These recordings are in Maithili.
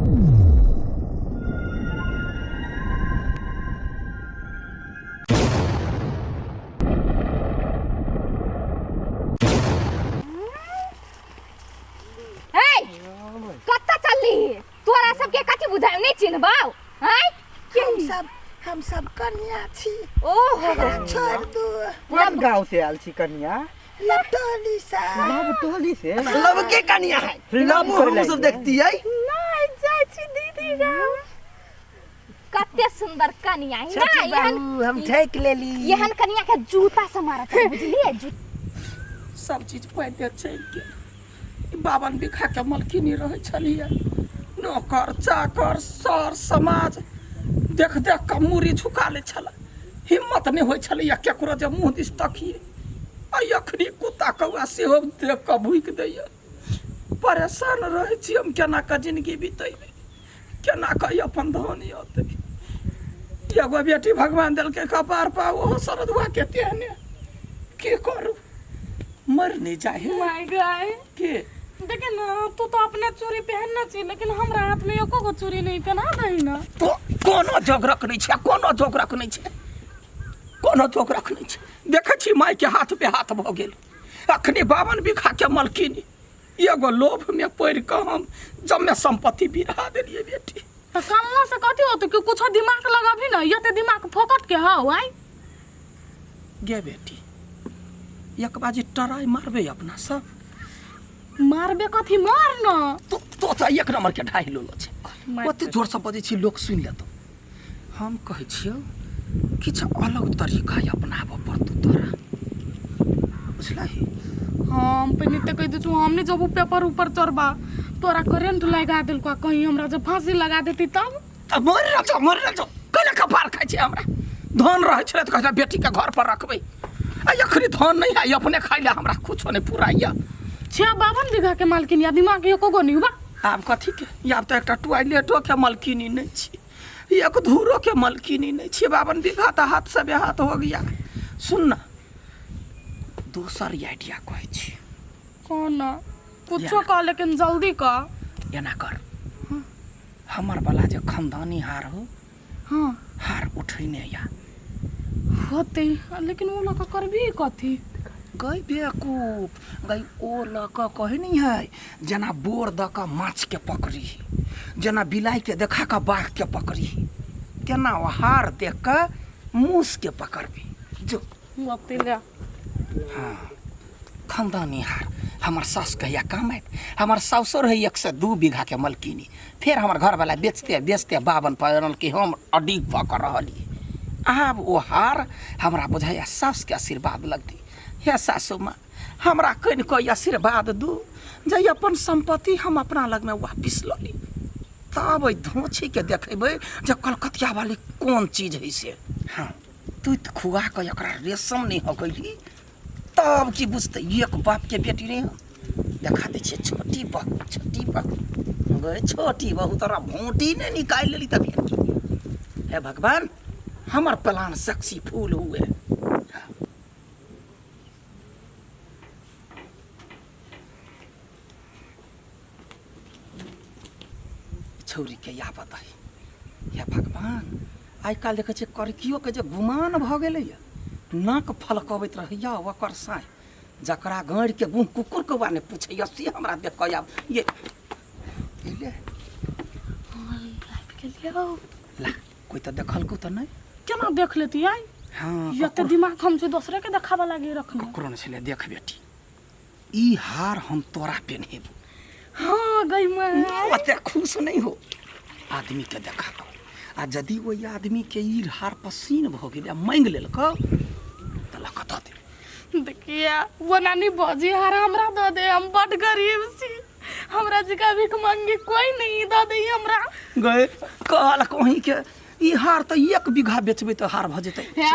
ए कत्ता चलली तोरा सबके कथी बुझाय नहीं चिन्हबाउ हैं हम सब हम सब कन्या छी ओहो हमरा छोड़ दू कोन गांव से आयल छी कन्या लपटोली सा लव टोली से लव के कन्या है लव मुंह करे हम सब देखती है नहीं जाइ छी दीदी गाँव कते सुंदर कनिया है ना छोटी एहन बहू हम ठेक लेली एहन कनिया के जूता से मारत है बुझलिए सब चीज पहिले चलि गेल ई बावन बीघा के मलकिनी रहै छलियै नौकर चाकर सर समाज देख देख कऽ मूड़ी झुका लै छलै हिम्मत नहि होइ छलैए केकरो जे मुँह दिस तकियै आ अखनी कुत्ता कौआ सेहो देख कऽ भुकि दैए परेशान रहै छी हम केना कऽ जिनगी बितेबै केना कऽ ई अपन धन अतै एगो बेटी भगवान देलकै कपार पा ओहो सरदुआ के तेहने की करू मर नहीं जाए है my गाय के देखे ना तू तो अपना चूड़ी पहनना चाहिए लेकिन हमरा हाथ में एको गो चूड़ी नहीं पहना दही ना तो कोनो जोगरक नहीं छै कोनो जोगरक नहीं छै कोनो जोगरक नहीं छै देखै छी माय के हाथ पे हाथ भऽ गेल अखनी 52 बीघा के मलकिनी एगो लोभ में पड़ि कऽ हम जमे सम्पत्ति बिरहा देलियै बेटी तो कल्ला से कथी होते कि कुछ दिमाग लगाबी ना ये दिमाग फोकट के हौ आई गे बेटी एक बाजी टराइ मारबै अपना सब मारबे कथी मार ना तो तो तऽ एक नंबर के ढाई लोलो छै ओते जोर से बजै छी लोक सुनि लेतौ हम कहै छियौ किछु अलग तरीका अपनाबऽ पड़तौ तोरा बुझलही हम पहिने तऽ कहि दै छौ हम नहि जबू पेपर ऊपर चढ़बा तोरा करेंट लगा देलको कहीं हमरा जे फांसी लगा देती तब तऽ मरि रहल छौ मरि रहल छौ कैला कपार खाइ छै हमरा धन रहै छलै तऽ कहै छलै बेटीके घर पर रखबै आ एखनी धन नहि है अपने खाइ लए हमरा कुछो नहि पुराइया 56 बीघा के मालकिन या दिमाग एको गो नहीं बा आब कथीके आब तऽ एकटा टॉयलेटोके मलकिनी नहि छी एक धूरोके मलकिनी नहि छी 52 बीघा तऽ हाथसँ बेहाथ हो गया सुन ना दोसर आइडिया कहै छी कौन कुछो कह लेकिन जल्दी कह एना कर हमर वाला जे खानदानी हार हो हाँ हार उठैने या होते लेकिन ओ लऽ कऽ करबी कथी गई बेवकूफ गई ओ लऽ कऽ कहै नहि है जेना बोर दऽ कऽ माछके पकड़ी जेना बिलाइके देखा कऽ बाघके पकड़ी तेना ओ हार देख कऽ मूसके पकड़बी जो होते ले हाँ खानदानी हार हमर सास कहिया काम आयत हमर सासुर है 102 बीघा के मलकिनी फेर हमर घरवाला बेचते बेचते 52 पर कि हम अडिग भऽ कऽ रहलियै आब ओ हार हमरा बुझाइया सासके आशीर्वाद लगतै हे सासू माँ हमरा कनि कऽ आशीर्वाद दू जे अपन सम्पत्ति हम अपना लगमे वापिस लऽ ली तब एहि धोछीके देखेबै जे कलकतिया वाली कोन चीज है से हाँ तुत खुआ कऽ एकरा रेशम नहि हकैली तब की बुझतै एक बापके बेटी नहि हम देखा दै छियै छोटी बहू छोटी बहू गए छोटी बहू तोरा भोटी नहि निकालि लेली तऽ फेर की हे भगवान हमर प्लान सक्सेसफुल हुए छौरीके याबत है हे भगवान आइ काल्हि देखै छियै करकियोके जे गुमान भऽ गेलैए नाक फलकबैत रहैए ओकर साँइ जकरा गाड़िके गुह कुकुर कौआ नहि पूछैए से हमरा देख कऽ आब ये ले आबि गेलियौ ला कोइ तऽ देखलकौ तऽ नहि केना देख लेती आइ हँ एते दिमाग हम छै दोसरे के देखाबऽ लागी रखने ककरो नहि छलै देख बेटी ई हार हम तोरा पेन्हेबो हाँ गई मैं ओते खुश नहीं हो आदमी के देखा कऽ आ यदि ओहि आदमी के ई हार पसीन भऽ गेलै आ मांगि लेलकौ तऽ लऽ कऽ दऽ देबै देखिया वो नानी भौजी हार हमरा दऽ दे हम बड गरीब छी हमरा जगह भीख मांगी कोई नहीं दऽ दे हमरा गए कहल कहीं के ई हार तऽ एक बीघा बेचबै तऽ हार भऽ जेतै हे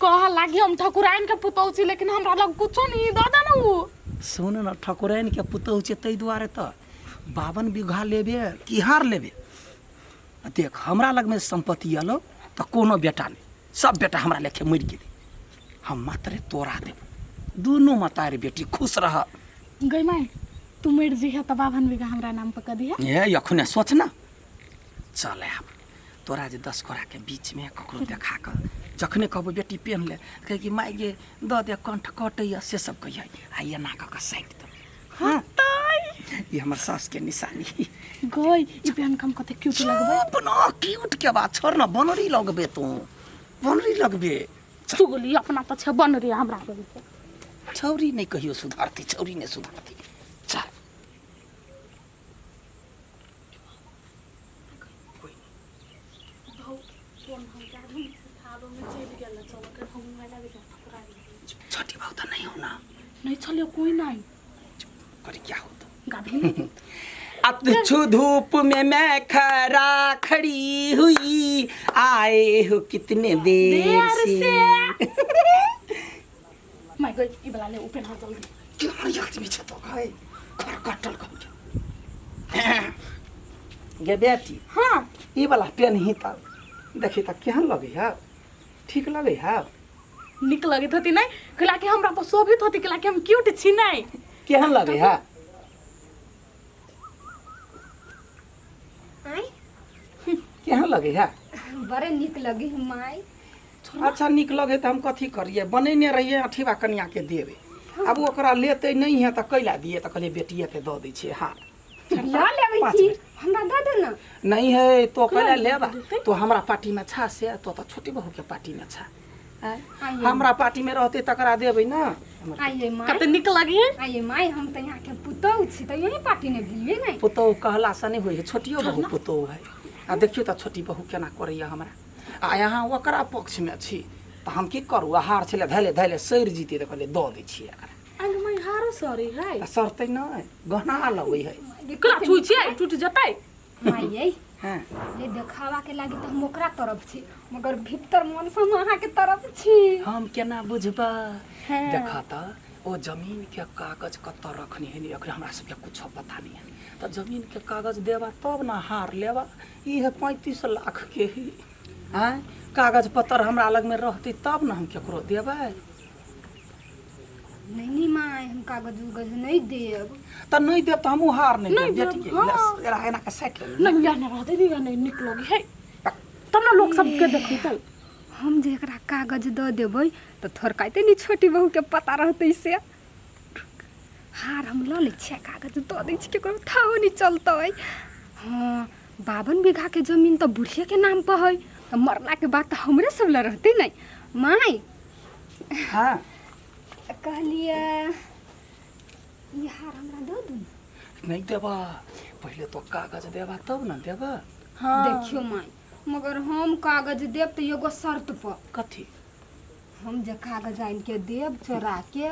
कह लागी हम ठकुराइन के पुतहु छी लेकिन हमरा लग कुछो नहीं दऽ दे ना उ सुन न ठकुराइन के पुतहु छै ताहि दुआरे तऽ 52 बीघा लेबे कि हार लेबे आ देख हमरा लगमे सम्पत्ति एलो तऽ कोनो बेटा नहि सब बेटा हमरा लेखे मरि गेलै हम मात्रे तोरा देब दुनू मतारी बेटी खुश रह गई माई तू मर जी है तो 52 बीघा हमरा नाम पर कर दिया ए अखने सोच ना चल आयब तोरा जे 10 गोराके बीचमे ककरो देखा कऽ जखने कहबो बेटी पेन्ह ले कहै कि माय गे दऽ दे कंठ कटैया से सब कहियै आ एना कऽ कऽ साटि देबै। हाँ ई हमर सासके निशानी। गई ई पेन कम कते क्यूट लगबै। अपना क्यूट के बात छोड़ ना, बनरी लगबे तू, बनरी लगबे। चुगली अपना त छै बनरी हमरा लगबे। छौरी नहीं कहियो सुधारती, छौरी नहीं सुधारती। चल छोटी बात तो नहीं हो ना। नहीं चलियो कोई नहीं करे क्या हो तो गाभी अच्छू धूप में मैं खरा खड़ी हुई आए हो कितने देर से। मैं गई ई वाला ले ऊपर हाथ जल्दी। क्यों यार पीछे तो गए घर कटल कर गे बेटी। हां ई वाला पेन ही त देखी त केहन लगे है, ठीक लगे है? निक लगैत होती नहीं कला के हमरा पर शोभित होती, कला के हम क्यूट छी नहीं। केहन लगे है? केहन लगे है? बड़े निक लगे माई। अच्छा निक लगे त हम कथी करिए, बनेने रहिए अठीबा कनिया के देबे, अब ओकरा लेते नहीं है त कैला दिए, त कहलिए बेटिया के दऽ दै छियै। हाँ ल लेबै छी, हमरा दऽ दे ना। नहीं है तो कैला लेबा, तो हमरा पार्टी में छा से तो त छोटी बहू के पार्टी में छा, हमरा पार्टी में रहते तकरा देबै ना। आइए माई कते निक लगे। आइए माई हम त यहाँ के पुतहु छी त यही पार्टी ने भेलिए नहीं। पुतहु कहला से नहीं होय है, छोटियो बहू पुतहु है। आ देखियो त छोटी बहू केना करैया हमरा, आ यहाँ ओकरा पक्ष में छी त हम की करू, हार छले धैले धैले सड़ि जीते त कहलिए दऽ दै छियै एकरा। अंग माई हारो सरी है त सरतै नहि, गहना लगै है। कला छुइ छियै टूट जतै माई। ये हां ये देखावा के लागी त हम ओकरा तरफ छी, मगर भीतर मन से हम अहाँ के तरफ छी। हम केना बुझबा? देखा त ओ जमीन के कागज कत रखनी है, अखन हमरा सबके कुछ पता नहीं है। त जमीन के कागज देबा तब ना हार लेबा। ई है 35 लाख के ही आँ, कागज पत्र हमरा लग में रहती तब ना हम केकरो देबै। नहीं नहीं माई हम कागज उगज नहीं देब। त नहीं देब त हमहूँ हार नहीं देब बेटी के। एरा एना के साटि लेबै। नहीं यार नहीं रहते नहीं, नहीं निक लगे है तब ना लोग सब के देखतै। हम जे एकरा कागज दऽ देबै त थोड़काइते नहीं छोटी बहू के पता रहतै से। हार हम लऽ लै छियै, कागज दऽ दै छियै, केकरो थाहो नहीं चलतै। हाँ 52 बीघा के जमीन त बुढ़िया के नाम पर है, त मरला के बाद त हमरे सब लए रहतै नहीं माई। हाँ कहलिए ई हार हमरा दऽ दू। नहीं देबा, पहले तो कागज देबा तब ना देबा। हाँ देखियो माई मगर हम कागज देब त एगो शर्त पर। कथी? हम जे कागज आनि के देब चोरा के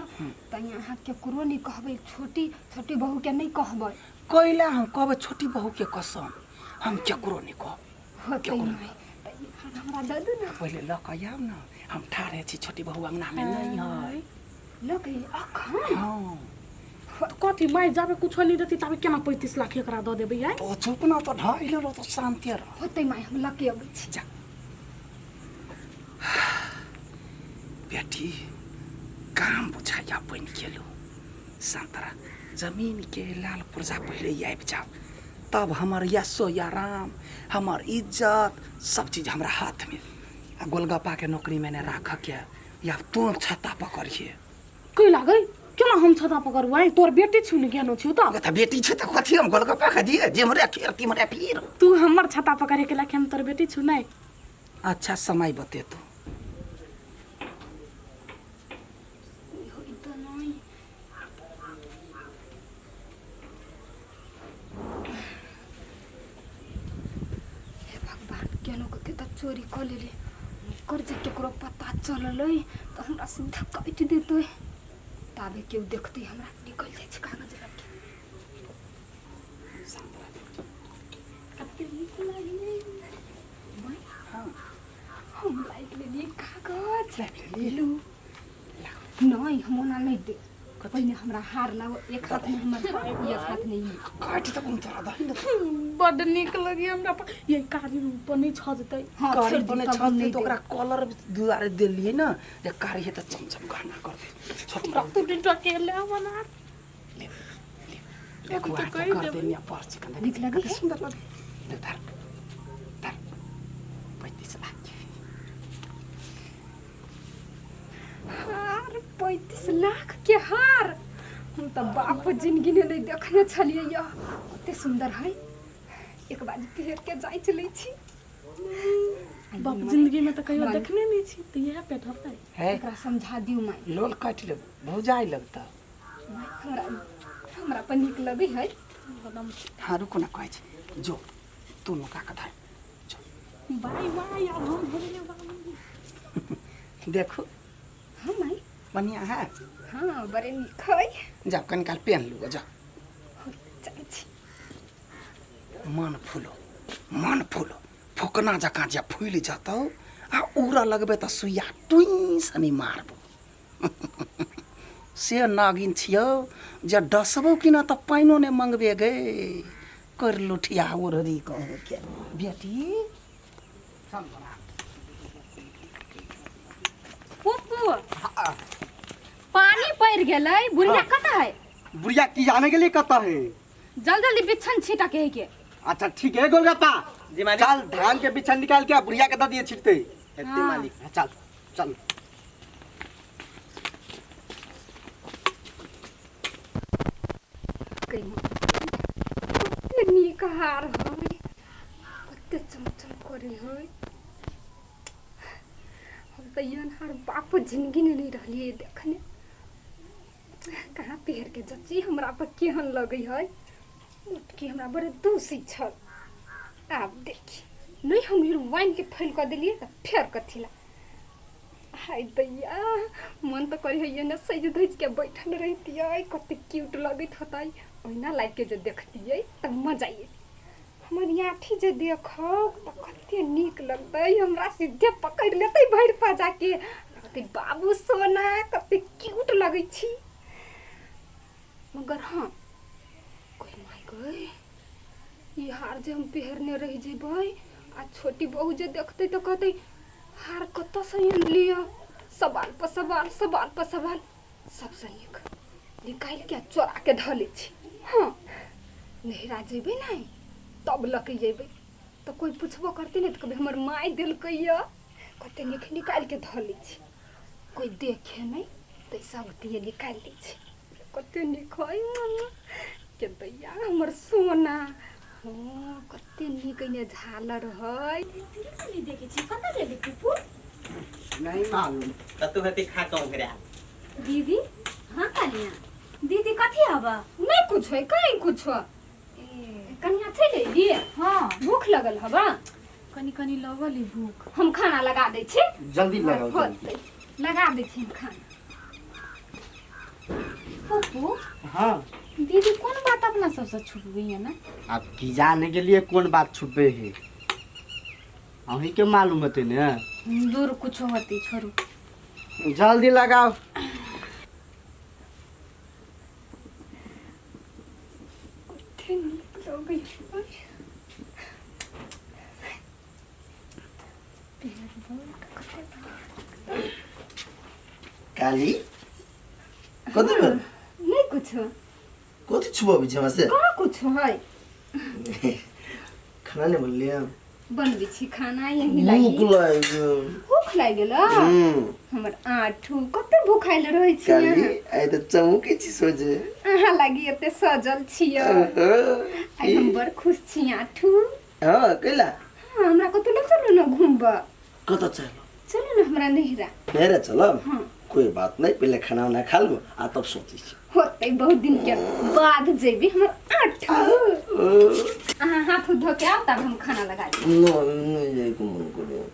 त यहाँ केकरो नहीं कहबै, छोटी छोटी बहू के नहीं कहबै। कैला हम कहबै छोटी बहू के कसम हम केकरो नहीं कहबै। होतै माई त ई हार हमरा दऽ दू ना। पहले लऽ कऽ आउ ना, हम ठाढ़े छी, छोटी बहू अंगना में नहीं है। लऽ के अखन? हाँ कथी माई जाबे कुछो नहीं देती ताबे केना 35 लाख एकरा दऽ देबै? आइ तो चुप ना, तो ढाई लेलो तो शांति रह। होतै माई हम लऽ के अबै छी। जा बेटी काम बुझाइया बनि गेलो। संतरा जमीन के लाल पुर्जा पहले आबि जाओ तब हमर यशो या राम हमर इज्जत सब चीज हमरा हाथ में। आ गोलगप्पा के नौकरी में ने राख के या तू छत्ता पकड़िए। कै लागै केना हम छत्ता पकड़बै? तोर बेटी छु ने ज्ञानो छु त। त बेटी छु त कथी हम गोलगप्पा खा दिए, जेमरे खेर तिमरे पीर। तू हमर छत्ता पकड़े के लाके हम तोर बेटी छु नहीं। अच्छा समय बते तू। हे भगवान केनो के त चोरी क लेले, कर जे केकरो पता चललै त हमरा सीधा काटि देतै। ताबे केओ देखतै हमरा निकल जाइ छै कागज लऽ के। कते नीक लागलै माई। हाँ हम लाइक लेलियै कागज। लेलू? नहीं हम ओना नहीं देब, पहिने हमरा हार लाओ, एक हाथ में हमर हार, एक हाथ में ई। काटि देबौ तोरा दही ने। बड निक लगी हमरा पर ये कारी बनै छ जतै। हाँ कारी छोड़ि दियौ बनै तब छ हम नहीं तऽ ओकरा देब। कलर दुआरे देलियै ना जे कारी है त चमचम गहना कर दे। छोटी हमरा तू टके ले बना ले ले देखो तो आके कहि कर देबै। देनी पर चिकन। नीक लगै कते है? सुंदर लगे। ले धर। 35 लाख के हार, 35 लाख के हार। हम तऽ बाप जिंदगी ने नहीं देखने छलियै यऽ, कते सुंदर है। एक बार पहिर के जाइ चलै छी। बाप जिंदगी में तऽ कहियो देखने नहीं छी, तऽ इएह पेटहतै। है। एकरा समझा दियौ माय। लोल काटि लेब, भौजाइ लगता। माय, हमरा हमरा पर नीक लगै है। हाँ, रुको ना, कहै छी, जो तू नुका के धर, जो। बाय बाय, आब हम भऽ बाबू। देखो। हाँ माय। बढ़िया है। हाँ, बड़े नीक है। जाओ, कनि काल पेन लू, जाओ। जाइ छी। मन फूलो, मन फूलो, फूकना जकाँ जे फूलि जतौ आ उड़ऽ लगबै तऽ सुइया टुइ सनी मारबो। से नागिन छियौ जे डसबौ कि ना तऽ पानिओ नहि मंगबे गे कर लुठिया ओढ़री कहूँ के बेटी, चल बड़ा। पप्पू, पानी पड़ि गेलै, बुढ़िया कतऽ है? बुढ़िया की जाने के लिए कत है। जल्दी जल्दी बिछन छीटा के है के। अच्छा, ठीक है। गोलगप्पा। जी मालिक। चल, धान के बिछन निकाल के आ बुढ़िया के दे दिए छिटते। एते मालिक। चल चल। कते नीक हार है, कते चमचम करे है। हम तऽ एहन हार बाप जिंदगी में नहीं रहलियै देखने। कहाँ पहिर के जची, हमरा पर केहन लगै है। मोटकी हमरा बड़े दूसै छल। आब देखी नहीं, हम हीरोइन के फेल कऽ देलियै तऽ फेर कथी ला। हाय दैया, मन तऽ करे है ने सजि धजि के बैठल रहितियै, कते क्यूट लगैत होतै। ओहिना लागि के जे देखतियै तऽ मजा अयतै। हमर आँठी जे देखब तऽ कते नीक लगतै। हमरा सीधे पकड़ि लेतै भरि पजा के, कहतै बाबू सोना, कते क्यूट लगै छी। मगर हाँ, कोई माय गई, ई हार जे हम पहिरने रहि जेबै आ छोटी बहू जे देखतै तऽ कहतै हार कतऽसँ आनलियै? सवाल पर सवाल, सवाल पर सवाल। सबसँ नीक निकालि के आ चोरा के धऽ लै छी। हँ, नैहरा जेबै ने तब लऽ के जेबै तऽ कोइ पुछबो करतै ने तऽ कहबै हमर माय देलकै यऽ। कते नीक, निकालि के धऽ लै छी, कोइ देखे नहि तऽ सब दिए निकालि लै छी। कते नीक है के दैया हमर सोना। हँ, कते नीक एने झालर है। देखै छी, कतऽ गेली पुपू? नहीं मालूम। कतौ हेतै खा कऽ ओकरा। दीदी। हाँ कनिया दीदी, कथी हबा? नहीं कुछ है, कहीं कुछ। कनिया चलि अयली? हाँ। भूख लगल हबा? कनी कनी लगल है भूख। हम खाना लगा दै छी। जल्दी लगाओ, जल्दी। होतै, लगा दै छी हम खाना। पुपू। हाँ। दीदी कोन बात अपना सबसे छुपबी है ना? अब की जाने के लिए कौन बात छुपे है, अहीं के मालूम होते ने। दूर कुछो होती, छोड़ू। जल्दी लगाओ। कते नीक लगै है। कते बढ़िया। काली, कथी भेल? नहीं कुछो। कथी छुपबै छी हमरा से? कहाँ कुछो है। खाना नहीं बनलियै? बनबै छी खाना यही भूख लागि। लागि गेल। भूख लागि गेल? हमर आठू, कते भूखायल रहै छी काली। अहाँ। आइ तऽ चमकै छी सोझे। अहाँ लागि एते सजल छियै। आइ हम बड़ खुश छी आठू। हँ, कैला? हाँ, हमरा कतौ लऽ चलू ने घूमबऽ। कतऽ चलू? चलू ने हमरा नैहरा। नैहरा चलब? हाँ। कोई बात नहीं, पहिले खाना उना खा लू आ तब सोचै छी। होतै, बहुत दिन के बाद जेबी हमर आठू। अहाँ हाथ धो के आउ, तब हम खाना लगा देब। नहीं जाइके मन करे।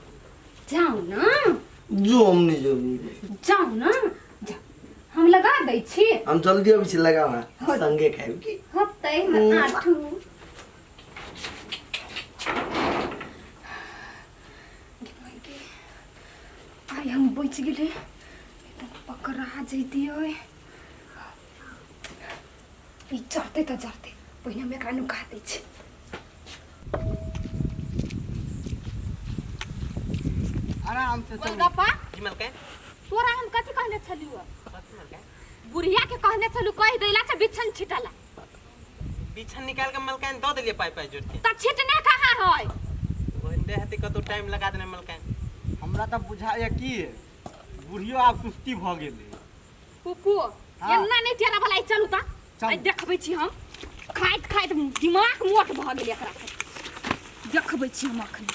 जाउ ने। जो, हम नहीं जाब। जाउ ने, जाउ, हम लगा दै छी। हम जल्दी अबै छी, लगाओ। हाँ, संगे खायब की। होतै हमर आठू। गे माय गे, आइ हम बचि गेलै, एकदम पकड़ा जैतियै। ई जरतै तऽ जरतै, पहिने हम एकरा नुका दै छी। आराम से चलू। गोलगप्पा। जी मलकाइन। तोरा हम कथी कहने छलियौ? कथी मलकाइन? बुढ़िया के कहने छलू कहि दैला से बिछन छिटला। बिछन निकाल के मलकाइन दऽ देलियै, पाइ पाइ जोड़ के। तऽ छिटने कहाँ है? ओहने हेतै कतौ टाइम लगा देने मलकाइन। हमरा तऽ बुझाइए कि बुढ़ियो आब सुस्ती भऽ गेलै। फुफू एना नहि टेरा वाला चलू तऽ आइ देखबै छी हम खाइत खाइत दिमाग मोट भऽ गेल एकरा से देखबै छी हम अखन।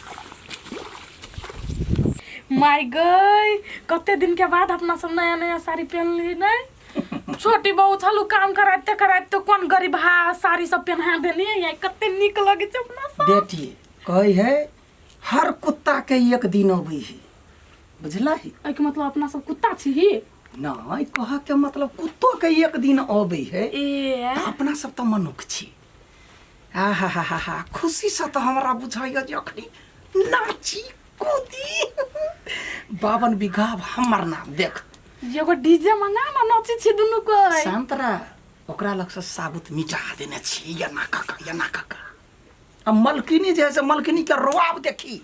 माय गई, कते दिन के बाद अपना सब नया नया साड़ी पहनली नहीं। छोटी बहू छलू काम कराइते कराइते कोन गरीब हा साड़ी सब पहना देनी या कते नीक लगे छै अपना सब। बेटी कहै है हर कुत्ता के एक दिन अबै है, बुझला ही? एहिके मतलब अपना सब कुत्ता छी ही? नहीं, कह के मतलब कुत्तो के एक दिन अबै है। ए अपना सब तऽ मनुख छी। आ हा हा हा हा, खुशी से तऽ हमरा बुझाइए जे अखनी नाची कूदी 52 बीघा हमर नाम देख। एगो डीजे मंगा ना नाची छी दुनू कोई। शांत रह, ओकरा लग से साबुत मिटा देने छी या ना काका या ना काका। आ मलकिनी जे है से मलकिनी के रोआब देखी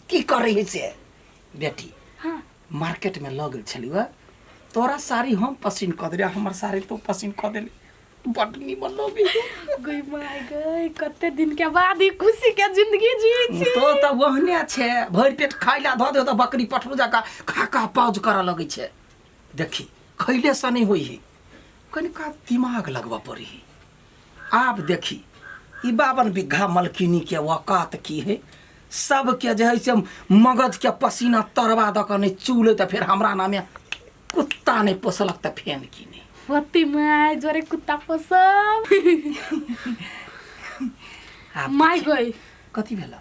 की करे है से। बेटी हाँ। मार्केट में लग गेल छलियो, तोरा साड़ी हम पसीन कऽ देली, हमर साड़ी तो पसीन कऽ देली, बड नीमन लगे। गई my गई, कते दिन के बाद ई खुशी के जिंदगी जी छी। तो तऽ ओहने छै, भरि पेट खाइ ला धऽ दे तऽ बकरी पठरू जकाँ खा खा पाउज करऽ लगै छै। देखी खैले से नहि होइ है, कनिका दिमाग लगबऽ पड़ै है। आब देखी ई 52 बीघा मलकिनी के औकात की है, सबके जे है से मगज के पसीना तरवा दऽ कऽ नहि चूलै तऽ फेर हमरा नामे कुत्ता नहि पोसलक तऽ फेन की नहि। होती my जोरे कुत्ता पोसब। आब my गई कथी भेल?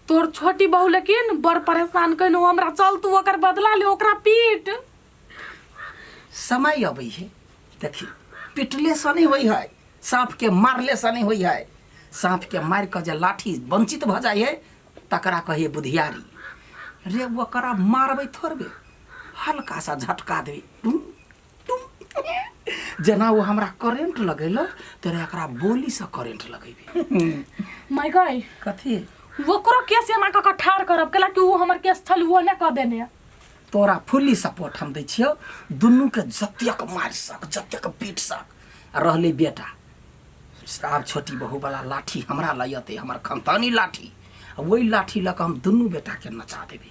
तोर छोटी बहू लेकिन बड़ परेशान कइनो हमरा, चल तू ओकर बदला ले, ओकरा पीट। समय अबै है, देखी पिटले से नहीं होइ है, साँप के मारले से नहीं होइ है। साँप के मारि कऽ जे लाठी वंचित भऽ जाइ है तकरा कहिए बुधियारी रे। ओकरा मारबै थोड़बे, हल्का सा झटका देबै टुम टुम, जेना ओ हमरा करेंट लगेलक तेरा एकरा बोली से करेंट लगेबै। My गई कथी? ओकरो केस एना कऽ कऽ ठाढ़ करब, कैला कि ओ हमर केस छल ओ नहि कऽ देने। तोरा फुल्ली सपोर्ट हम दै छियौ, दुनूके जतेक मारि सक जतेक पीट सक। आ रहलै बेटा, आब छोटी बहूवला लाठी हमरा लग अतै, हमर खनतानी लाठी, आ ओहि लाठी लऽ कऽ हम दुनू बेटाके नचा देबै।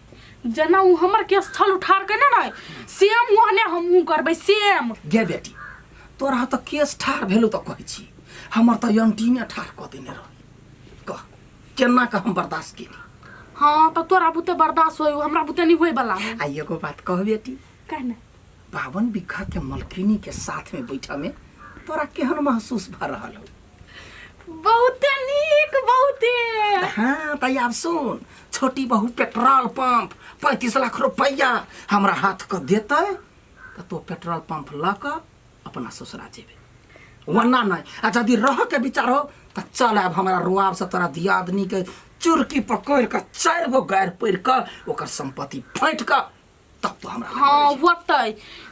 जेना ओ हमर केस छल उठार के ने सेम ओहने हमहूँ करबै सेम। गे बेटी तोरा तऽ केस ठाढ़ भेलौ तऽ कहै छी, हमर तऽ अंटीने ठाढ़ कऽ देने रहै, कह केना कऽ हम बर्दाश्त केली। हाँ तऽ तोरा बुते बर्दाश्त होय, हमरा बुते नहीं होय वाला है। आ एगो बात कह बेटी, कह ने। 52 बीघा के मलकिनी के साथ में बैठा में तोरा केहन महसूस भऽ रहल हो? बहुते नीक, बहुते। हाँ तऽ आब सुन, छोटी बहू पेट्रोल पंप 35 लाख रुपया हमरा हाथ के देतै तऽ तो पेट्रोल पंप लऽ कऽ अपना ससुरा जेबै, वरना नहीं। आ यदि रह के विचार हो तऽ चल आब हमरा रुआब से तोरा दियादनी के चुरकी पकड़ कऽ 4 गो गारि पढ़ि कऽ ओकर संपत्ति फाटि कऽ तब तो हमरा हाँ होतै,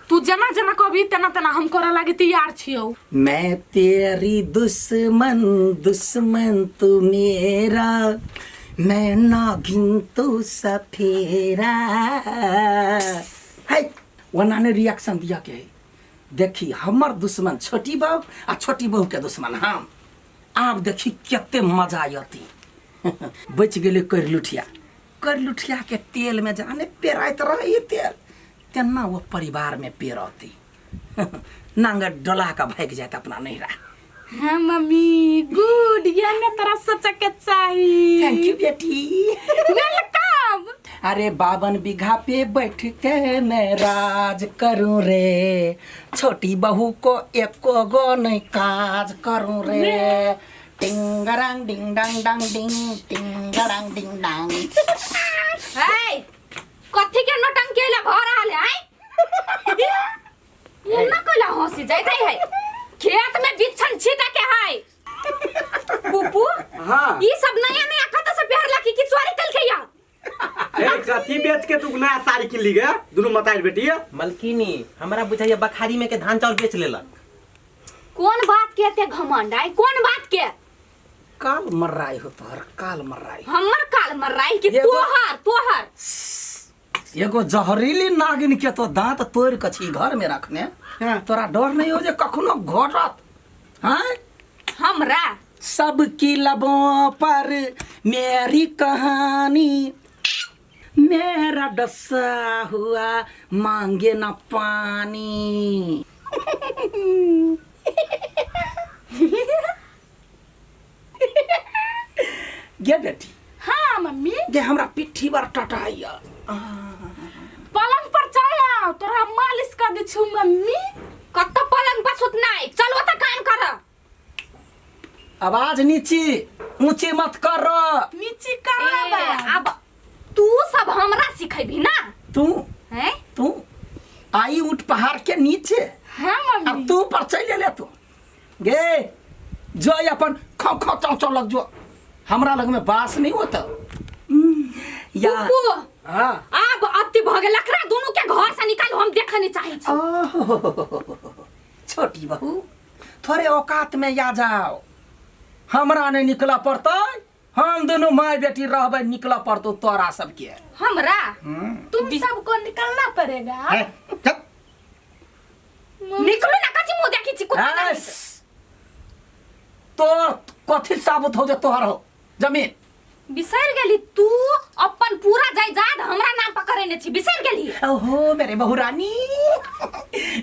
तू जेना जेना कहबी तेना तेना हम करऽ लागी तैयार छियौ। मैं तेरी दुश्मन दुश्मन तू मेरा, मैं नागिन तू सफेरा। है ओना ने रिएक्शन दिया के है। देखी हमर दुश्मन छोटी बहू आ छोटी बहू के दुश्मन हम। आब देखी कते मजा अयती। बचि गेलै करलुठिया, करलुठिया के तेल में जाने पेराइत रहे तेल, तेना वो परिवार में पेरती नांगर डोला के भागि जात अपना नैहरा। हाँ मम्मी गुड, ये ने तोरा सोचे के चाही। Thank you बेटी। Welcome. अरे 52 बीघा पे बैठ के मैं राज करूं रे, छोटी बहू को एको गो नहीं काज करूं रे। टिंगरांग डिंग डांग डांग डिंग टिंगरांग डिंग डांग। है कथी के नौटंकी ला भर रहल है? मुन्ना कोला हंसी जाइत है, खेत में बिछन छीटा के है। पुपू हाँ ई सब नया नया कत से पहरला की चोरी कल के या? ए कथी बेच के तू नया साड़ी किन ली गे दुनू मतारी बेटी? मलकिनी हमरा बुझाइया बखारी में के धान चाउर बेच लेलक। कौन बात के एते घमंड है? कौन बात के? काल मर्राई हो तोहर, काल मर्राई। हमर काल मर्राई कि तोहर? तोहर एगो जहरीली नागिन के तो दांत तोड़ के छी घर में रखने, तोरा डर नहीं हो जे कखनो घटत? हाँ हमरा सबकी लबों पर मेरी कहानी मेरा डसा हुआ मांगे ना पानी। गे बेटी। हाँ मम्मी। गे हमरा पिट्ठी पर टटाइया। पलंग पर चल आओ, तोरा मालिश कर दे छु मम्मी। कत पलंग पर सुतनाइ, चल ओतऽ काम कर। आवाज नीची ऊंची मत कर। नीची कर। अब तू सब हमरा सिखेबी ना तू हैं? तू आई उठ पहाड़ के नीचे। हाँ मम्मी। अब तू पर चल ले तू गे जो अपन खौ खौ चौ चौ लग जो, हमरा लग में बास नहीं होता या। हाँ अब अति भ गेल, एकरा दुनू के घर से निकाल, हम देखे नहीं चाहे छी। छोटी बहू थोड़े औकात में या जाओ, हमरा नहीं निकला पड़ता, हम दोनों माय बेटी रहबे, निकला पड़तो तोरा सबके। हमरा तुम सबको निकलना पड़ेगा। निकलू ना, कथी मुंह देखी छी कुत्ता। तोर कथी साबुत हो जे तोहर हो जमीन। बिसर गेली तू अपन पूरा जायदाद हमरा नाम पर करेने छी, बिसर गेली। ओहो मेरे बहुरानी,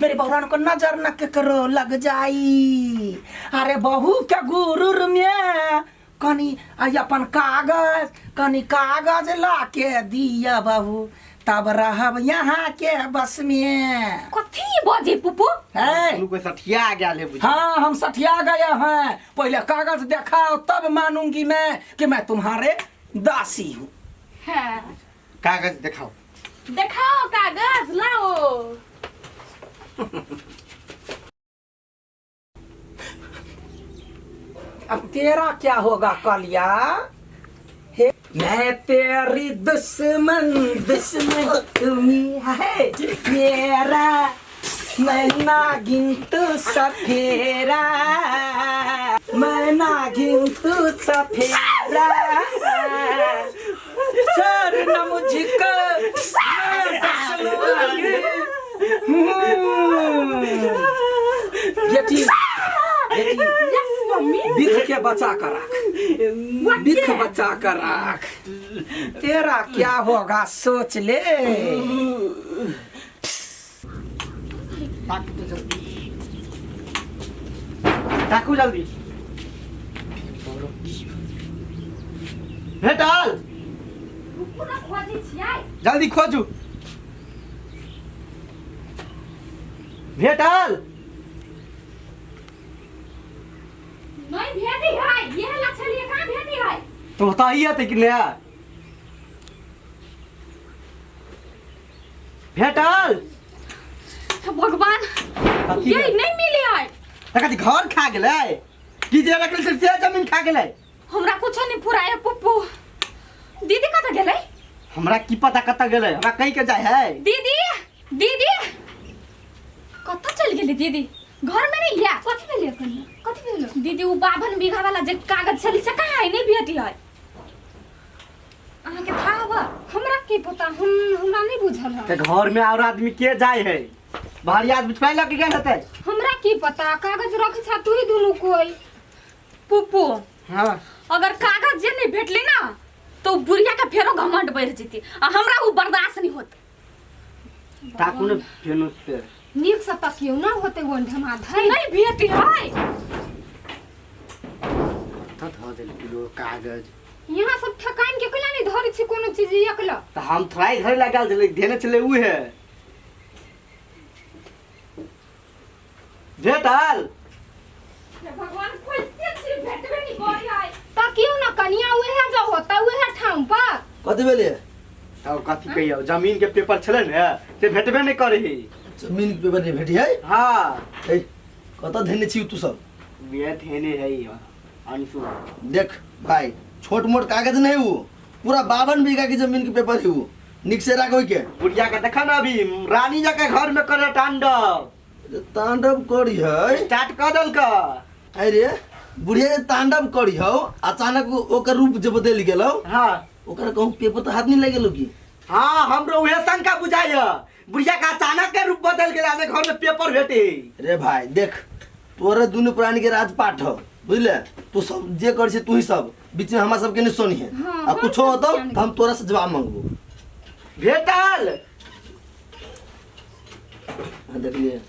मेरे बहुरानी को नजर न करो लग जाई। अरे बहू के गुरुर में कनी आई अपन कागज, कनी कागज ला के दिया बहू, तब रहब यहाँ के बस में। कथी बजे पुपू है? कोई सठिया गया ले बुझी। हाँ हम सठिया गए हैं, पहले कागज दिखाओ तब मानूंगी मैं कि मैं तुम्हारे दासी हूँ। हाँ। कागज दिखाओ, दिखाओ कागज लाओ। अब तेरा क्या होगा कलिया? हे मैं तेरी दुश्मन दुश्मन तुम्ही है मेरा, मैं नागिन तू सफेरा, मैं नागिन तू सफेरा, छोड़ न मुझको मैं डस लूंगी। बेटी बेटी बिख के बचा कर रख, बिख बचा कर रख, तेरा क्या होगा सोच ले। ताकू जल्दी भेटल, जल्दी खोजू भेटल। नहीं भेटी है, ये ला छलिए कहां भेटी है? तो बताइए ते कि नया भेटल। भगवान ये नहीं मिली है। कथी घर खा गेलै की जे रखल से जमीन खा गेलै? हमरा कुछ नहीं फुराए पुप्पू। दीदी कत गेलै? हमरा की पता कत गेलै, हमरा कहीं के जाय है। दीदी दीदी कत चल गेलै दीदी? घर में नहीं या? कथी भेलै कन्या, कथी भेलै दीदी? उ 52 बीघा वाला जे कागज छली से कहाँ है? नहीं भेटी है। अहाँ के था हवा? हमरा की पता, हम हमरा नहीं बुझल है। ते घर में और आदमी के जाय है? बाहरी आदमी थोड़ा लग गेल होतै। हमरा की पता, कागज रख छा तू ही दुनू कोई। पुप्पू हां अगर कागज जे नहीं भेटले ना तो बुढ़िया के फेरो घमंड बढ़ जेती, आ हमरा उ बर्दाश्त नहीं होत। ताकू ने फेनो से नीक से तकियो ना होते गोंढमा धै नहीं भेटी है। कत धऽ देल किलो कागज? यहाँ सब ठकाइन के कोला नहीं धरे छी कोनो चीज एकला। त हम थोड़ा धरे लागल छलै, धेने छलै उ है। भेटल भगवान खोजते छी भेटबे नहीं करी है। तकियो ना कनिया, उहे जो होता उहे ठाम पर। कथी भेलै? तब कथी कहियो, जमीन के पेपर छलै ने से भेटबे नहीं करे है। जमीन के पेपर नहीं भेटी है? हाँ। ए कत धेने छी तू सब? वे धेने है अंशु। देख भाई, छोट मोट कागज नहीं वो, पूरा 52 बीघा की जमीन के पेपर है वो, निक से राख के। बुढ़िया के देखा ना अभी रानी जा के घर में करे तांडव। तांडव करी है, स्टार्ट कर दल का। अरे बुढ़िया जे तांडव करी हो, अचानक ओकर रूप जे बदल गेलो। हाँ ओकर कहूं पेपर तो हाथ नहीं लगे की? हाँ हमरो उहे शंका बुझाय, बुढ़िया का अचानक के रूप बदल गेला, घर में पेपर भेटे। रे भाई देख, तोरे दुनू प्राणी के राजपाट हो, बुझले तू सब जे कर छी तू ही सब बीच में हमरा सबके नहीं सुनी है। हाँ, आ हम कुछो सब होतो किया नहीं। तो हम तोरा से जवाब मांगबो। भेटल। हाँ, देखलिए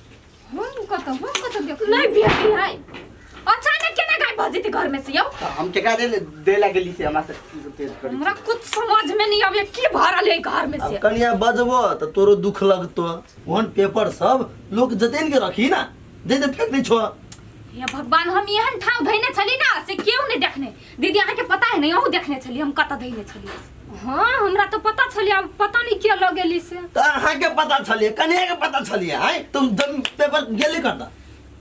हम कतौ देख नहीं भेटी है। अचानक केना गायब भऽ जेतै घर में से यौ? तऽ हम केकरा दे दे ला गेली से हमरा से तेज करी। हमरा कुछ समझ में नहीं आवे की भरल है घर में अब से। कनिया बजबो तो तोरो दुख लगतो। ओहन पेपर सब लोग जतेन के रखी ना दे दे फेंक दे छो। हे भगवान, हम एहन ठाव धैने छली ना से केओ नहीं देखने। दीदी अहाँ के पता है नहीं, अहूँ देखने छली हम कतऽ धैने छली। हाँ हमरा तो पता छली, अब पता नहीं के लऽ गेली से। तो अहाँ के पता छलिए, कनिया के पता छलिए आय तुम जब पेपर गेली करता।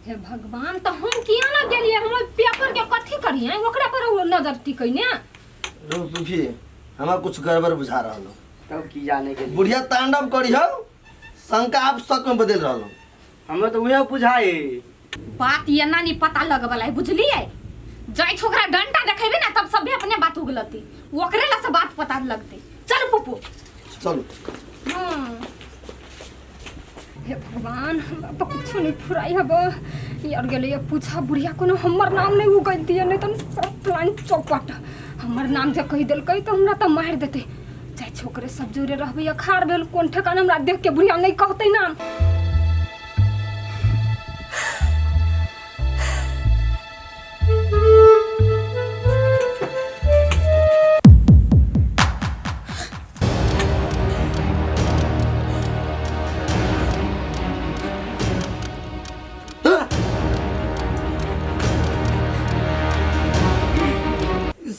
हे भगवान, तो हम किया ना गेलिए? हम ओहि पेपर के कथी करिए, ओकरा पर ओ नजर टिकै ने। रो फूफी हमरा कुछ गड़बड़ बुझा रहल हो। तब की जाने के लिए। बुढ़िया तांडव करी हो, शंका आप शक में बदल रहल हो। हमरा तऽ उहे बुझाए। बात एना नहीं पता लगबला है बुझलिए। जाय छोकरा डंडा देखेबे ना तब सभे अपने बात उगलती, ओकरे ला से बात पता लगते। चल पुप्पू चलो। हे भगवान, हमरा तो कुछ नहीं फुराई हब। यार गेलै पूछा बुढ़िया कोनो हमर नाम नहीं उगल दिए, नहीं तो सब प्लान चौपट। हमर नाम जे कहि देलकै तो हमरा तो मारि देतै। चाहे छोकरे सब जोरे रहबै अखार भेल कोन ठेकान, हमरा देख के बुढ़िया नहीं कहतै नाम।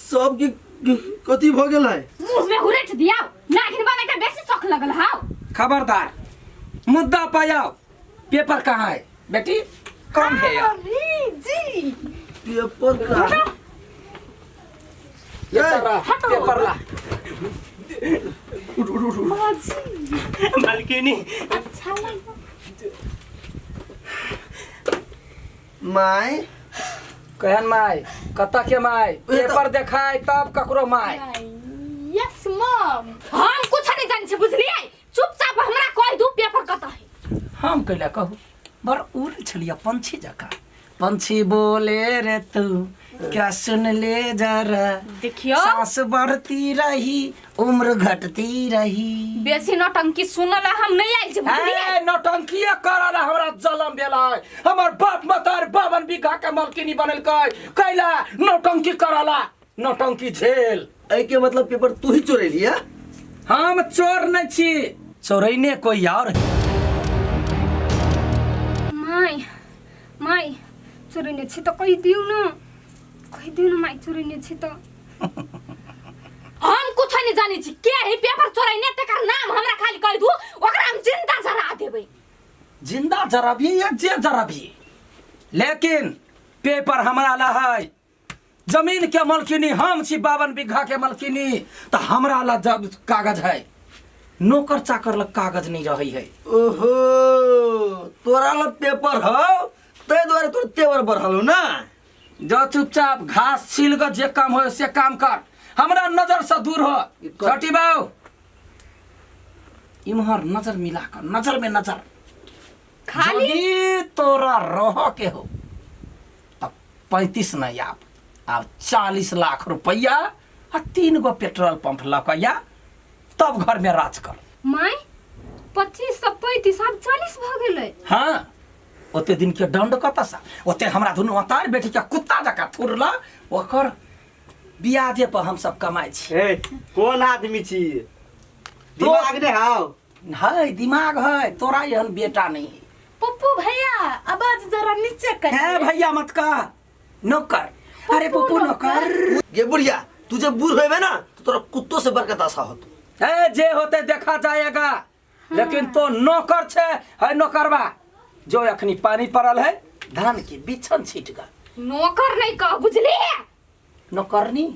सब के कथी भ गेल है? मुंह में हुरेठ दिया नागिन बने के बेसी शौक लगल हाव। खबरदार, मुद्दा पायाओ। पेपर कहाँ है बेटी? कम है यार। जी पेपर कहाँ? पेपर ला। उठ उठ उठ। मालकिनी अच्छा लगा। My कहन my कत के my? Paper देखाय तब ककरो my. Yes mom. हम कुछ नहीं जान छी बुझलिए, चुपचाप हमरा कह दू पेपर कत है। हम कैला कहू? बड़ उड़ छलिया पंछी जका। पंछी बोले रे तू क्या सुन ले जरा, देखियो सांस बढ़ती रही उम्र घटती रही। बेसी नौटंकी सुनला हम नहीं आइल छी बुझलिए। नौटंकी करला हमरा जलम भेलै। हमर बाप मतार 52 बीघा के मालकिनी बनलकै, कैला नौटंकी करला नौटंकी झेल। एहि के मतलब पेपर तू ही चोरेली है? हम चोर नहीं छी, चोरैने कोई और। My my चोरेने छी तो कहि दियौ न, कहि दियौ न my चोरेने छी तो। हम कुछ नहीं जानै छी के ही पेपर चोरैने, तकर नाम हमरा खाली कहि दू, ओकरा हम जिंदा जरा देबै। जिंदा जराबी या जे जराबी, लेकिन पेपर हमरा ला है। जमीन के मालकिनी हम छी, 52 बीघा के मालकिनी, तो हमरा ला जब कागज है। नौकर चाकर लग कागज नहीं रही है। ओहो तोरा ला पेपर हो तै दुआरे तोर तेवर बढ़ल हो ना। जो चुपचाप घास छील के जे काम हो से काम कर, हमरा नजर से दूर हो। छोटी बाबू इम्हर नजर मिला कर, नजर में नजर खाली तोरा रह के हो तब 35 नहीं आप अब 40 लाख रुपया आ 3 गो पेट्रोल पंप लकया, तब घर में राज कर। My 25 से 35 अब 40 भ गेलै। हाँ ओते दिन के दंड कत सा ओते हमरा दुनू अतार बेटी के कुत्ता जका थुरला, ओकर ब्याजे पर हम सब कमाइ छी। ए कोन आदमी छी? दिमाग ने हाव है, दिमाग है तोरा एहन बेटा नहीं है। पप्पू भैया आवाज जरा नीचे कर। है भैया मत कह, नौकर। अरे पप्पू नौकर। गे बुढ़िया तू जब बूढ़ होबे ना तो तोरा कुत्तो से बरकत आशा होतो। ए जे होते देखा जाएगा, लेकिन तो नौकर छे है नौकरवा जो अखनी पानी पड़ल है धान की बिछन छिट गल। नौकर नहीं कह बुझली, नौकरनी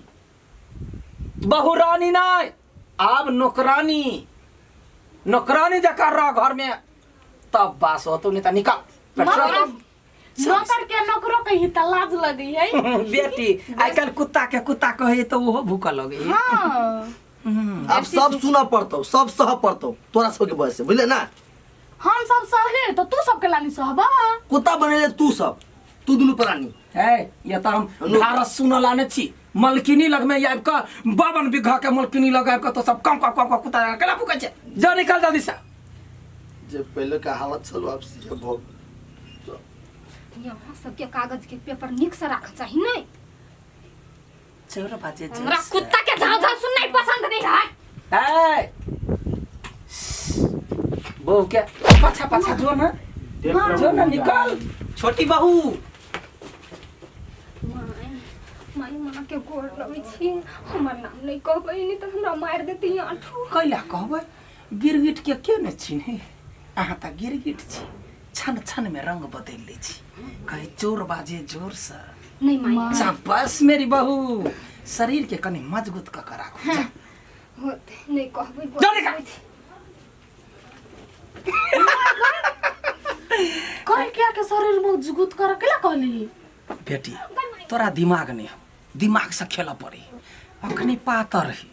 बहुरानी नहीं, आब नौकरानी। नौकरानी जका रह घर में तब बास हो, तो नहीं तो निकाल। नौकर के नौकरो कही त लाज लगी है। बेटी आजकल कुत्ता के कुत्ता कहे तो वो भूखा लगे। हाँ अब सब सुना पड़तो, सब सह पड़तो तोरा सबके वजह से, बुझले ना? हम सब सहले तो तू सबके लानी सहबा। कुत्ता बनेले तू सब, तू दुनू प्राणी। है ये तऽ हम ढारस सुनऽ लाने छी मलकिनी लगमे आबि कऽ 52 बीघा के मलकिनी लग आबि कऽ तो सब कम कम कम कम कुत्ता जकाँ केना भूकै छै जो निकल जल्दी से। जे पहिले के हालत छल आब से भऽ यहाँ सबके कागज के पेपर नीक से राखऽ चाही नहीं। चोर बाजे हमरा कुत्ता के झाँझ झाँझ सुननाइ पसंद नहीं है। ए बहू के पाछा पाछा जो ना जो ना निकल। छोटी बहू माय माय माँ के गोर लगै छी हमर नाम नहीं कहबै नहीं तऽ हमरा मारि देती आठू। कैला कहबै गिरगिट के के ने चिन्हे अहाँ तऽ गिरगिट छी छन छन में रंग बदलि लै छी कहे चोर बाजे जोर से। नहीं माय शाबाश मेरी बहू शरीर के कनि मजबूत कऽ के राखू जा। होते नहीं कहबै गोर जा निकल। लगै छी। कहे क्या के शरीर मजबूत कर केला कहली? बेटी तोरा दिमाग नहीं हो दिमाग से खेल पड़ी अखनी पातर ही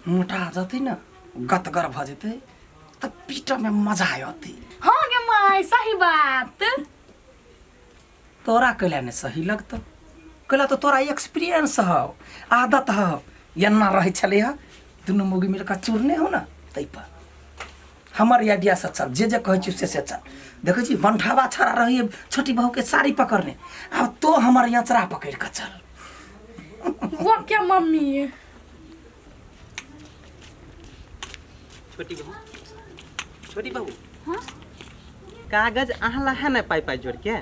मोटा जतै न गतगर भऽ जेतै तऽ पीट में मजा आयती। हाँ गे माय सही बात। तोरा कैला ने सही लगतौ कैला तऽ तोरा एक्सपीरियंस हौ आदत हौ एना रहै छलै हँ दुनू मौगी मिलकऽ चूरने हो न ताहि पर हमर आइडिया से चल जे जे कहै छी से से चल। देखै छी बंठावा छड़ा रही छोटी बहू के साड़ी पकड़ने आब तो हमर यचरा पकड़ कऽ चल। वो क्या मम्मी? छोटी बहू छोटी बहू हाँ? कागज अहाँ ला है ना पाई पाई जोड़ के?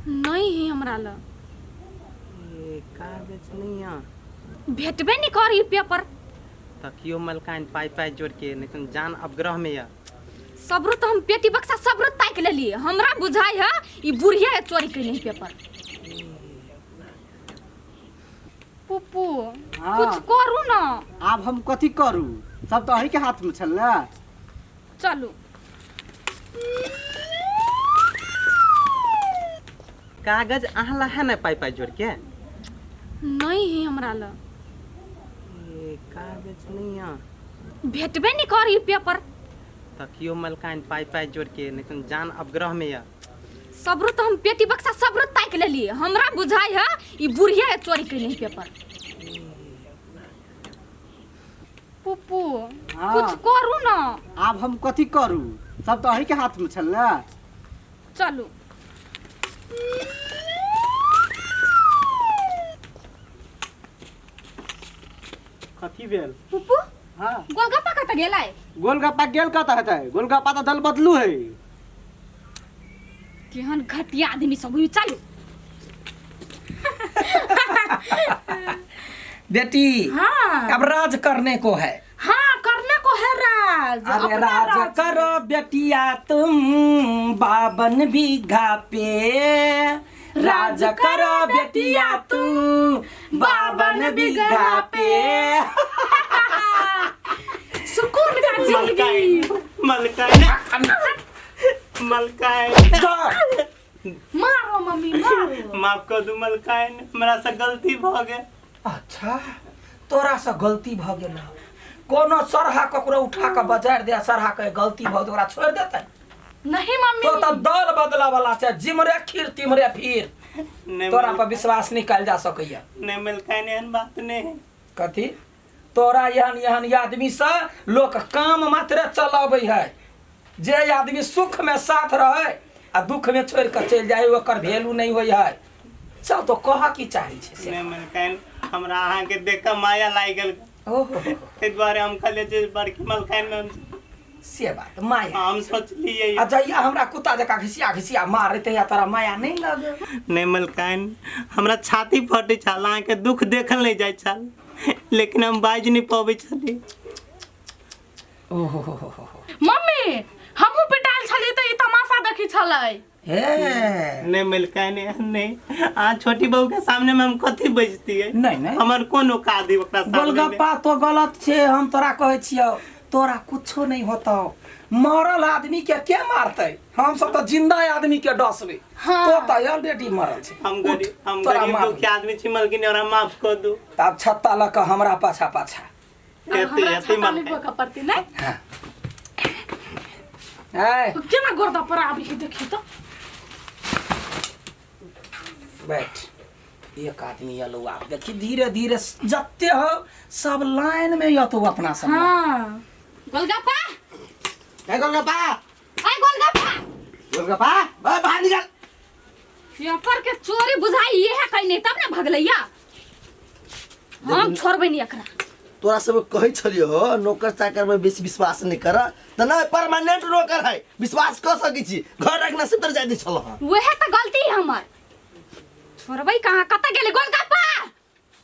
नहीं है हमरा ला। ए, कागज नहीं है भेटबे नहीं करी पेपर। तकियो मलकाइन पाई पाई जोड़ के नहीं तो जान अवग्रह में या। सबरो तो हम पेटी बक्सा सबरो ताक लेली हमरा बुझाई है ई बुढ़िया चोरी कैले पेपर। पुप्पू हाँ। कुछ करू ना। आब हम कथी करू सब तऽ अहीं के हाथ में छल ना। चलू कागज अहाँ ला है ना पाई पाई जोड़ के? नहीं है हमरा ला। ए, कागज नहीं है भेटबे नहीं करी पेपर। तकियो मलकाइन पाई पाई जोड़ के नहीं तो जान अवग्रह में या। सबरो तो हम पेटी बक्सा सबरो ताक लेली हमरा बुझाई है ई बुढ़िया चोरी कैले पेपर। पुप्पू हाँ। कुछ करू ना। आब हम कथी करू सब तऽ अहीं के हाथ में छल ना। चलू कथी भेल पुप्पू? हाँ। गोलगप्पा कतऽ गेलै? गोलगप्पा गेल कतऽ हेतै गोलगप्पा तऽ दल बदलू है। केहन घटिया आदमी सब हुई चलू। बेटी हाँ। अब राज करने को है। हाँ करने को है राज। अरे राज करो बेटिया तुम 52 बीघा पे राज करो बेटिया तुम 52 बीघा पे। सुकून का जिंदगी। मलकाइन मलकाइन मारो मम्मी मारो। माफ कर दू मलकाइन हमरा से गलती भ गेल। अच्छा तोरा से गलती भ गेल कोनो सरहा ककरो उठा के बजार दे सरहा के गलती भ गेल ओकरा छोड़ देतै? नहीं मम्मी तो त दल बदला वाला छै जिमरे खीर तिमरे फिर तोरा पर विश्वास नहीं कयल जा सकैया। नहीं मलकाइन एहन बात नहीं है। कथी तोरा एहन एहन आदमी से लोक काम मात्र चलाबै है जे आदमी सुख में साथ रहे आ दुख में छोड़ के चलि जाए ओकर वैल्यू नहीं होइ है। चल तो कह की चाहे छै से? नहीं मलकाइन हमरा अहाँ के देख के माया लागि गेल। ओहो ताहि दुआरे हम कहलियै जे बड़की मलकाइन में से बात माया हम सोचलियै। आ जहिया हमरा कुत्ता जकाँ घिसिया घिसिया मारे तहिया तोरा माया नहीं लगे? नहीं मलकाइन हमरा छाती फटै छल अहाँ के दुख देखल नहीं जाइ छल लेकिन हम बाजि नहीं पबै छली। ओहो मम्मी हमहूँ पिटायल छली तऽ ई तमाशा देखी छलै। हे नहीं मलकाइन एहन नहीं अहाँ छोटी बहू के सामने में हम कथी बजतियै? नहीं नहीं हमर कोन औकात है ओकरा सामने में? गोलगप्पा तो गलत छे हम तोरा कहै छियौ तोरा कुछो नहीं होतौ मरल आदमी के के मारतै हम सब तऽ जिंदा आदमी के डसबै। हाँ। तो तऽ ऑलरेडी मरल छै। हम गरीब हम तोरा गरीब मार दुखी आदमी छी मलकिन ओकरा माफ कर दू। आब छत्ता लऽ कऽ हमरा पाछा पाछा। हमरा छत्ता नहीं पकड़ पड़ती नहीं। हाँ। ए केना गोरदा पर आबी है देखी तो। बैठ। एक आदमी एलो आब देखी धीरे धीरे जते हो सब लाइन में यतो अपना सब। हाँ गोलगप्पा ए गोलगप्पा, ए गोलगप्पा, गोलगप्पा बा बाहर निकल। पेपर के चोरी बुझाई ये है कहीं नहीं तब ना भगलैया। हम छोड़बै नहीं एकरा। तोरा सब कहै छलियो हो नौकर चाकर में बेसी विश्वास नहीं कर त ना परमानेंट नौकर है विश्वास क सकै छी घर रखना से तर जाय दै छल हँ। वह तो गलती है हमर। छोड़बै कहाँ कत गेलै गोलगप्पा?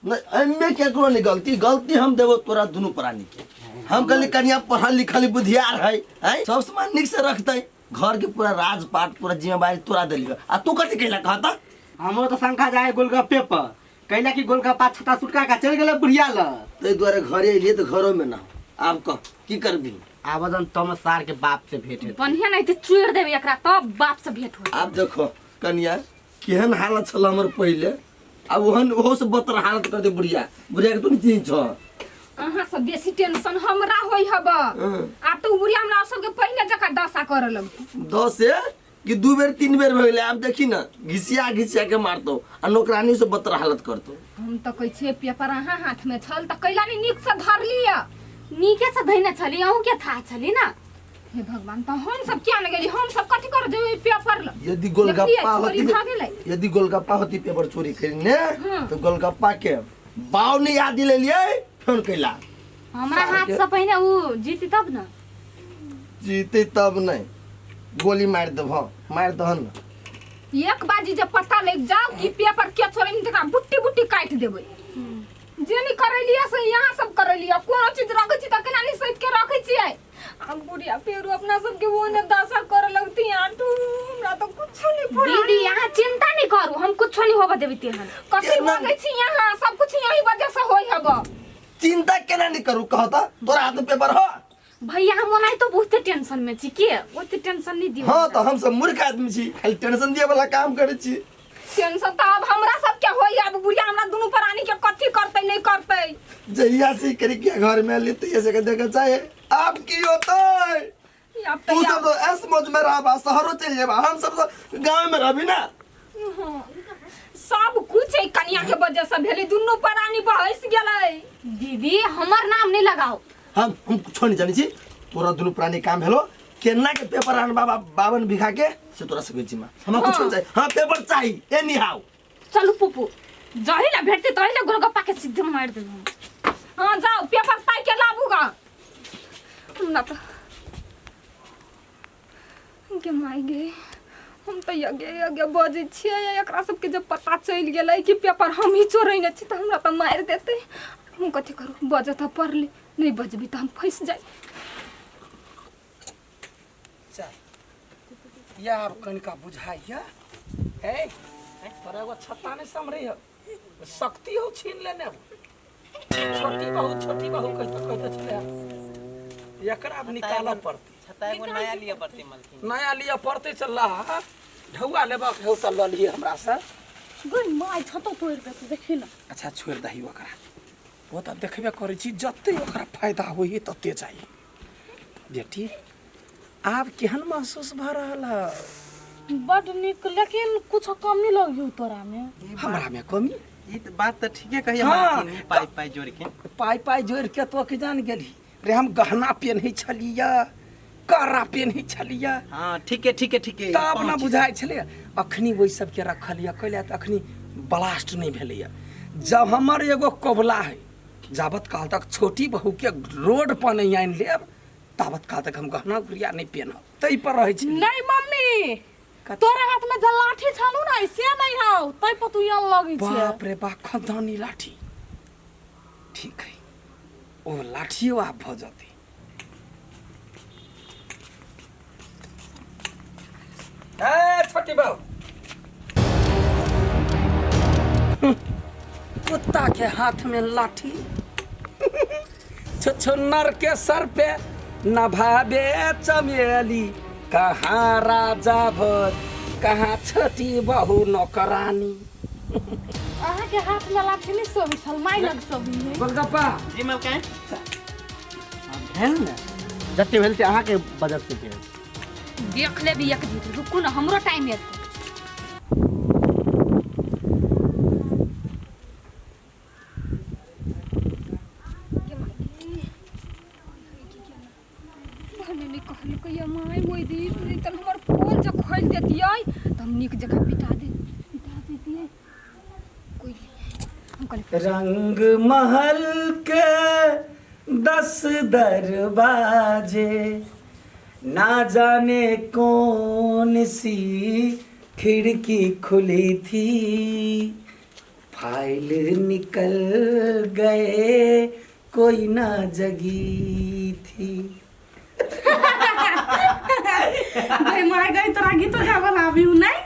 नहीं एमे केकरो नहीं गलती, गलती हम देबो तोरा दुनू प्राणी के। हम कहली कनिया पढ़ल लिखल बुधियार है हैं सब सामान निक से रखतै घर के पूरा राजपाट पूरा जिम्मेवारी तोरा देलियो आ तू कथी कहला कहता? हमरो तो शंका जाए गोलगप्पे पर कैला कि गोलगप्पा छता सुटका का चल गेलै बुढ़िया ल ताहि दुआरे घरे एलियै तऽ घरो में ना आब कह की करबी? आवेदन तम सार के बाप से भेंट हेतै। बढ़िया नहीं तो चोर देबै एकरा तब बाप से भेंट होई। आब देखो कनिया केहन हालत छल हमर पहिले आब ओहन ओहो से बदतर हालत कर दे बुढ़िया। बुढ़िया के तू नहीं चिन्ह छ। अहाँ सब बेसी टेंशन हमरा होई हब। आब तो बुढ़िया हमरा सबके पहिले जकाँ दशा करऽ लगतै। दसे कि 2 बेर 3 बेर भऽ गेलै आब देखी ना घिसिया घिसिया के मारतौ आ नौकरानी से बदतर हालत करतौ। हम तऽ कहै छियै पेपर अहाँ हाथ में छल तऽ कैला नहीं नीक से धर लिअ। नीके से धैने छली अहूँ के था छली ना। हे भगवान तऽ हम सब किया न गेली हम सब कथी कर जेबै पेपर ल? यदि गोलगप्पा चोरी होती भऽ गेलै। यदि गोलगप्पा होती पेपर चोरी करीने तो गोलगप्पा के बाव नहीं याद दिलेलियै फोन कैला। हमरा हाथ से पहिने उ जीती तब न। जीते तब नहीं गोली मार देबह मार दहन न। एक बाजी जब पता लग जाओ कि पेपर के चोरी तकरा बुट्टी बुट्टी काटि देबै। जे नहीं करैलियै से यहाँ सब करैलियै कोनो चीज रखै छी तऽ केना नहीं सैत के रखै छियै। आब बुढ़िया फेरो अपना सबके वो ने दशा करे लगती आटू हमरा तो कुछो नहीं फुराई। दीदी यहाँ चिंता नहीं करू हम कुछो नहीं होबे देबै तेहन। कथी मांगै छी यहाँ सब कुछ यही वजह से होई हब। चिंता केना नहीं करू कहता तोरा हाथ में पेपर हो। भैया हम ओनाहि तो बहुते टेंशन में छी के ओते टेंशन नहीं दियो। हाँ तो हम सब मूर्ख आदमी छी खाली टेंशन दिए वाला काम करै छी। टेंशन तो अब हमरा सब के होई अब बुढ़िया हमरा दुनू प्राणी के कथी करतै नहीं करतै। जहिया से करी के घर में आली तहिया से के देखे चाहे आप की होतै? तू सब तो ऐस मौज में रहबा शहरो चल जेबा हम सब तो गांव में रहबी ना। सब कुछ है कनिया के वजह से भेलै दुनू प्राणी बहस गेलै। दीदी हमर नाम नहीं लगाओ। हम कुछो नहीं जानी छी तोरा दुनू प्राणी काम भेलो केना के पेपर आन बाबा 52 बीघा के से तोरा सबके जिम्मा हमरा कुछो चाहिए। हाँ पेपर चाहिए एनी how. चलू पुपू जही ला भेटते तही ला गोलगप्पा के सीधे मार देबो। हाँ जाओ पेपर ताई के लाबूगा। हमरा तो के माय गे हम तो यगे यगे बजै छियै एकरा सबके जब पता चलि गेलै कि पेपर हम ही चोरैने छी तऽ हमरा तऽ मारि देतै। हम कथी करू बजऽ तऽ पड़लै नहीं बजबी तऽ हम फँसि जाइ। चल यार कनिका बुझाइया ए तोरा एगो छत्ता नहीं सम्हरै हो शक्ति हो छीन लेने हो। छोटी बहू कहते कहते छलै एकरा अब निकालऽ पड़तै। छत्ता एगो नया लिअ पड़तै मलकिन। नया लिअ पड़तै चल ढौआ लेबक हौ तऽ लऽ लिअ हमरा से। गई my छतो तोड़ि देतै देखी न। अच्छा छोड़ि दही ओकरा ओ तऽ देखबे करै छी जते ओकरा फायदा होइ तते जाइ। बेटी आब केहन महसूस भऽ रहल है? बड नीक लेकिन कुछ कमी लगियो तोरा में। हमरा में कमी? ई त बात त ठीके कहिए मलकिन पाई पाई जोड़ के पाई पाई जोड़ के तो के जान गेली रे हम गहना पेन्है छलियै कड़ा पेन्है छलियै। हां ठीके ठीके ठीके तब न बुझाइ छलै। अखनी ओहि सबके रखलियै कैला तऽ अखनी ब्लास्ट नहीं भेलैया। जब हमर एगो कबला है जाबत काल तक छोटी बहू के रोड पर नहीं आनि लेब ताबत काल तक हम गहना गुड़िया नहीं पेनब तै पर रहै छी। नहीं मम्मी तोरा हाथ में जे लाठी छलू ना से नहीं हौ तै पर तू यन लगै छै। बाप रे बाप खदानी लाठी ठीक है ओ लाठियो आब भऽ जतै। ए छोटी बहू कुत्ता के हाथ में लाठी छुछुन्नर के सर पे नभावे चमेली कहाँ राजा भोज कहाँ छोटी बहू नौकरानी। अहाँ के हाथ में लाठी नहीं शोभी छल माय लग शोभी है। गोलगप्पा जी मलकाइन भेल ने जते भेल से अहाँ के वजह से भेल। देख लेबी एक दिन रुकू ना हमरो टाइम एतै। होइए माय ओहि दिन नहि तऽ हमर पोल जे खोलि देतियै तऽ हम नीक जकाँ पिटा दे पिटा जैतियै कोइ हम कहलियै रंग महल के दस दरवाजे ना जाने कौन सी खिड़की खुली थी फाइल निकल गए कोई ना जगी थी गई माय गई तोरा गीतो गावल आबी उ नहीं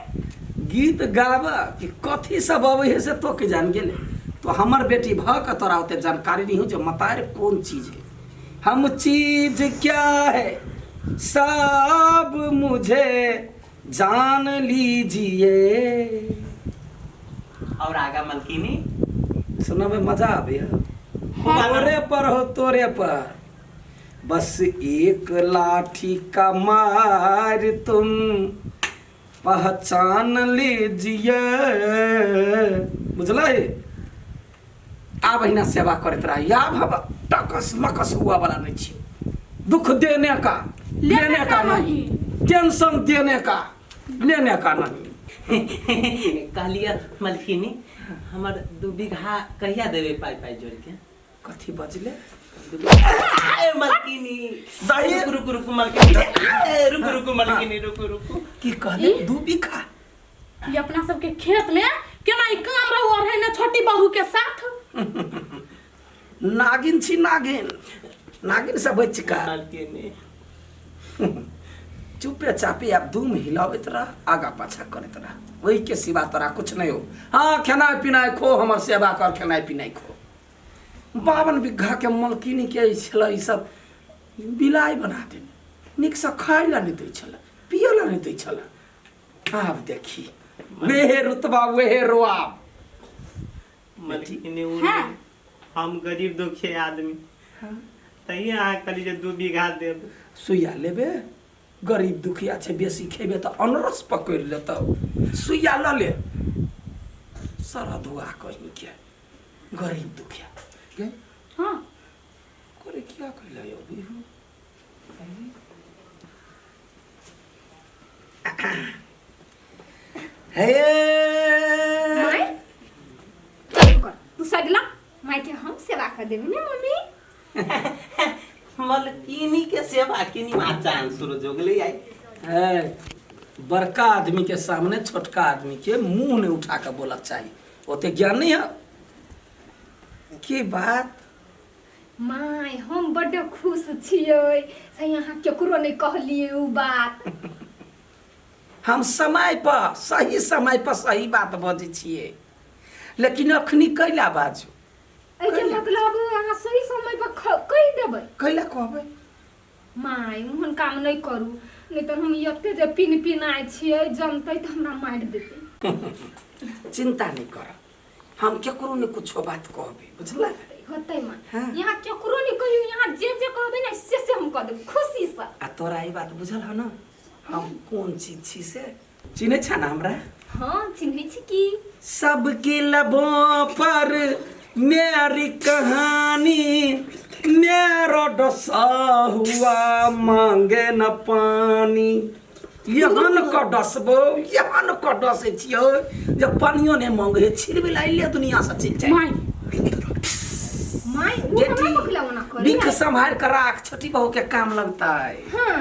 गीत गाब कि कथी सब अबै है से तो के जान गेले तो हमर बेटी भ के तोरा ओते जानकारी नहीं हो जो मतार कौन चीज है हम चीज क्या है सब मुझे जान लीजिए और आगा मलकिनी सुनबे मजा आबे है तोरे पर हो तोरे पर बस एक लाठी का मार तुम पहचान लीजिए बुझलै आब अहिना सेवा करैत रह आब हम टकस मकस हुआ वाला नहीं छी दुख देने का लेने का नहीं टेंशन देने का लेने का नहीं कहलिए मलकिनी हमर दू बीघा कहिया देबै पाइ पाइ जोड़ के कथी बजले आए मलकिनी दही रुकु रुकु रुकु मलकिनी आए, रुकु रुकु मलकिनी रुकु रुकु की कहले दू बीघा ये अपना सबके खेत में केना ई काम रहू और है ना छोटी बहू के साथ नागिन छी नागिन नागिन से बच का मलकिनी चुपे चापे आब दुम हिलाबैत रह आगा पाछा करैत रह ओहि के सिवा तोरा कुछ नहीं हो हाँ खेनाइ पिनाइ खो हमर सेवा कर खेनाइ पिनाइ खो 52 बीघा के मलकिनी के छलै ई सब बिलाइ बना देने नीकसँ खाइ लए नहि दै छलै पियै लए नहि दै छलै आब देखी वेहे रुतबा वेहे रोआब मलकिनी उ हाँ। हम गरीब दुखी आदमी तैयो अहाँ कहली जे दू बीघा देब सुइया लेबे गरीब दुखिया छै बेसी खेबे तऽ अनरस पकड़ि लेतौ सुइया लऽ ले सरधुआ कहीं के गरीब दुखिया गे हाँ करे क्या कहले यौ बिहू हे माय चुप कर तू सगला माय के हम सेवा कर देबे ने मम्मी मलकिनी के सेवा किनी मा चांद सूरज उगले आई है बड़का आदमी के सामने छोटका आदमी के मुंह नहीं उठा के बोलक चाहिए ओते ज्ञान नहीं है की बात माय हम बड्ड खुश छियै से अहाँ केकरो नहि कहलियै उ बात हम समय पर सही समय पर सही बात बजै छियै लेकिन अखनी कैला बाजू एहिके मतलब अहाँ सही समय पर कहि देबै कैला कहबै माय ओहन काम नहि करू नहि तऽ हम एते जे पिन पिनाइ छियै जनतै तऽ हमरा मारि देतै चिंता नहीं कर हम केकरो ने कुछो बात कहबै बुझला होतै माँ हाँ। यहाँ केकरो नहि कहियौ यहाँ जे जे कहबै ने से से हम कऽ देबै खुशीसँ आ तोरा ई बात बुझल ह ना हम कोन चीज छी से चिन्है छ ना हमरा हाँ चिन्है छी की सबके लबों पर मेरी कहानी मेरो डसा हुआ मांगे न पानी एहन क डसबो एहन क डसै छियै जे पानियो नहि मांगे है छिलबिलाइले दुनिया से चलि जाय माय माय ओ बेटी, हमरा कखला ओना करे बिख संभाल कर राख छोटी बहू के काम लगता है हाँ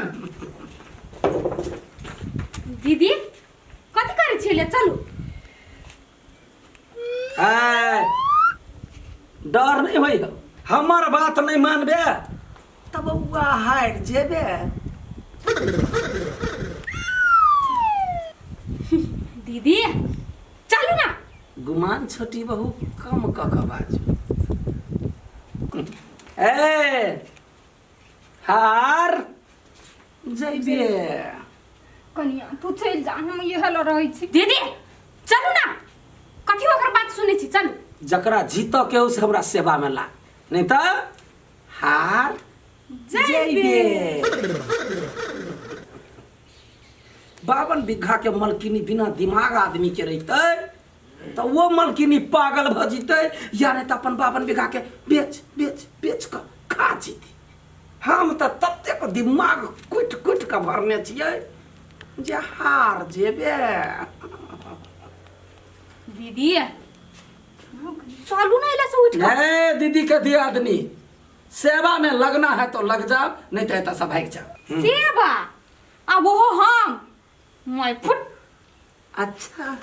दीदी कथी करै छियै चलू आय, डर नहीं होई हो हमर बात नहीं मानबे तब बौआ हारि जेबे दीदी चलू ना गुमान छोटी बहू कम क के बाजू ए हार जैबे कनिया तू चलि जा हम इहे लऽ रहै छी दीदी चलू ना कथी ओकर बात सुनै छी चलू जकरा जीत के हो से हमरा सेवा में ला नहीं तऽ हार जैबे 52 बीघा के मलकिनी बिना दिमाग आदमी के रहितै तऽ वो मलकिनी पागल भऽ जेतै या नहीं तऽ अपन 52 बीघा के बेच बेच बेच कऽ खा जेतै हम तऽ ततेक दिमाग कुटि कुटि कऽ भरने छियै जे हार जेबे। दीदी चलू ना एला से उठ के। ए दीदी के दियादनी, सेवा में लगना है तो लग जाओ, नहीं तो एतऽ से भागि जाओ। सेवा आ वो हम मैं फुट। अच्छा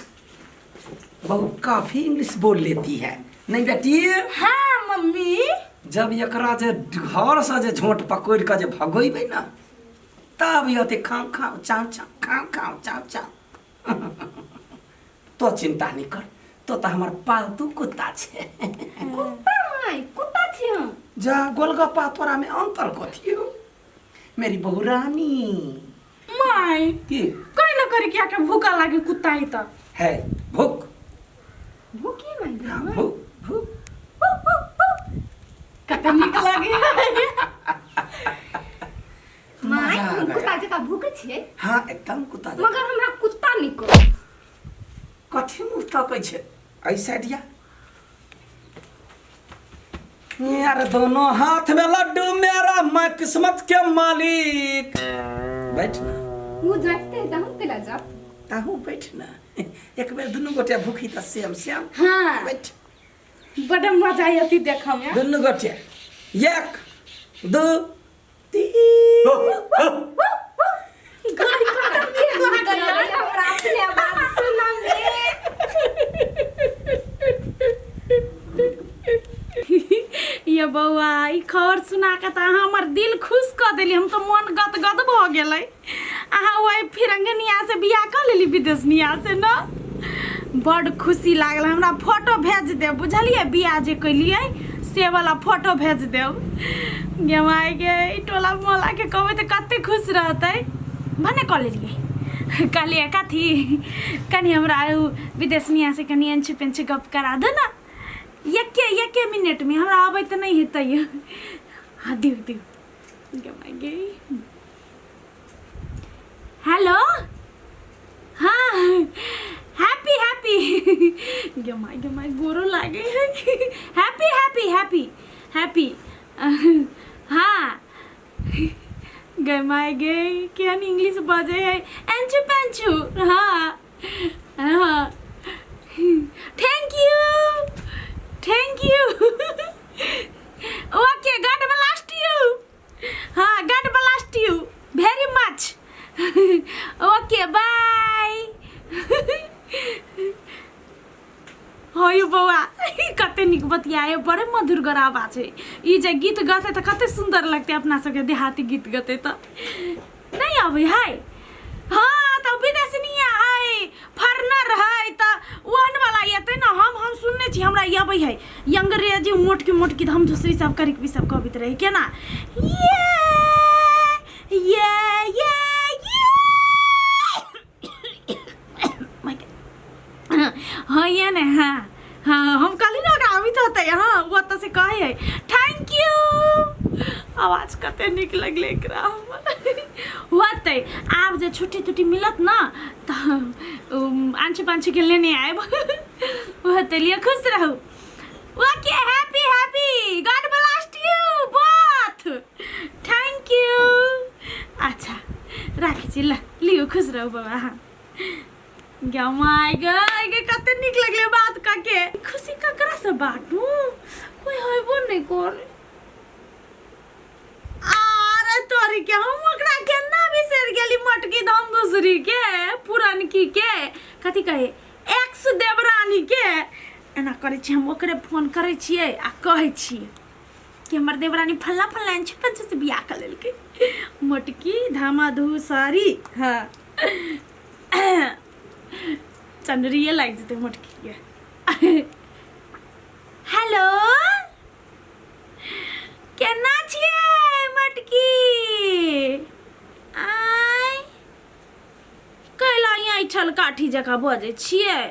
बहू काफी इंग्लिश बोल लेती है नहीं बेटी? हाँ मम्मी। जब एकरा जे घर से जे झोंट पकड़ के जे भगेबै ना तब ये खाओ खाओ चाव चाव खाओ खाओ चाव चाव। तो चिंता नहीं कर, तो तो हमार पालतू कुत्ता छे। कुत्ता माय कुत्ता छी हम। जा गोलगप्पा तोरा में अंतर कथी हो मेरी बहू रानी। माय की कोई न करी क्या के भूखा लागे कुत्ता ही त है भूख भूखी माय। हाँ, भूख भूख कते नीक लागे। माय मजा आ हम गया। कुत्ता जका भूखे छियै। हाँ एकदम कुत्ता जकाँ। मगर हमरा कुत्ता नीक। कथी मुँह तकै छै एहि साइड या यार, दोनों हाथ में लड्डू मेरा, मैं किस्मत के मालिक। बैठ ना। उ जाते त हम केला जाब। ताहू बैठ ना, एक बेर दुनू गोटे भूखी त सेम सेम। हाँ बैठ। बड मजा आती देखऽ में। दुनू गोटे 1 2 3। हमरा अपने आवाज सुनम रे। ये बौआ ई खबर सुना के त अहाँ हमर दिल खुश कऽ देली, हम तऽ मन गदगद भऽ गेलै। अहाँ ओहि फिरंगनिया से बियाह कऽ लेली विदेशनिया से न, बड खुशी लागल हमरा। फोटो भेज देब बुझलियै, बियाह जे कैलियै से वाला फोटो भेज देब। गे माय गे, ई टोला मोहल्ला के कहबै तऽ कते खुश रहतै। भने कऽ लेलियै, कहलियै कथी कनि हमरा उ विदेशनिया से कनि अंचु पेंचु गप करा दे ना, एके एके मिनट में हमरा अबै तऽ नहि हेतै। हाँ दियौ दियौ। गे माय गे। हेलो हाँ हैप्पी हैप्पी। गे माय गोरो लागे है। Happy happy happy happy. हाँ गे माय गे केहन इंग्लिश बजै है, एंचु पेंचु। हाँ हाँ thank you thank you okay God bless you. हाँ God bless you very much okay bye. हो यौ बौआ कते नीक बतियाए, बड़े मधुरगर आवाज है। ई जे गीत गते तऽ कते सुंदर लगते, अपना सबके देहाती गीत गते तऽ नहीं अबै है। हाँ तऽ विदेशनिया है, फॉरेनर है, तऽ ओहन वाला एतै ने। हम सुनने छी, हमरा ई अबै है अंग्रेजी मोटकी मोटकी हम दूसरी सब करिक भी सब कहबैत रहे केना ये ये ये ये। हाँ ये ने हाँ हाँ हम कहली ना ओकरा अबैत होतै। हाँ ओ ओतऽ से कहै है thank you. आवाज कते नीक लगलै एकरा हमर। होतै आब जे छुट्टी तुट्टी मिलत ना तऽ अंचु पंचु के लेने आयब। होतै लिअ खुश रहू। Okay happy happy God bless you both thank you. अच्छा राखै छी, ल लियौ खुश रहू बाबा। हाँ गे my गे गे कते नीक लगलै बात कऽ के। खुशी ककरा से बांटू, कोई होइबो नहीं कर। अरे तोरी के हम ओकरा केना बिसरि गेली मोटकी धाम दूसरी के पुरनकी के कथी कहे एक्स देवरानी के। एना करै छी हम ओकरे फोन करै छियै आ कहै छियै कि हमर देवरानी फल्ला फल्ला अंचु पंचु से बियाह कऽ लेलकै मोटकी धामा धू सारी। हाँ चंडरिए लागि जेतै मोटकी के। हेलो केना छियै मोटकी? आय कैला ऐठल काठी जकाँ बजै छियै?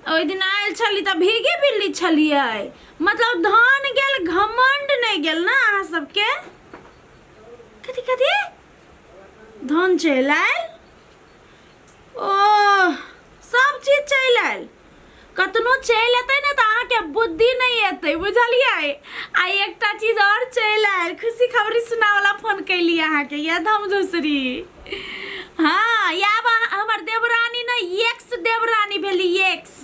ओहि दिन आयल छली तऽ भीगे बिल्ली छलियै, मतलब धान गेल घमंड नहि गेल ना अहाँ सबके? कथी कथी धान चलि आयल? ओ सब चीज चलि आयल। कतनो चलि एतै ने तऽ अहाँके बुद्धि नहि एतै बुझलियै आ एकटा चीज आओर चलि आयल खुशी खबरी सुनावला फोन कैली अहाँके या धमधुसरी हाँ आब हमर देवरानी ने एक्स देवरानी भेली एक्स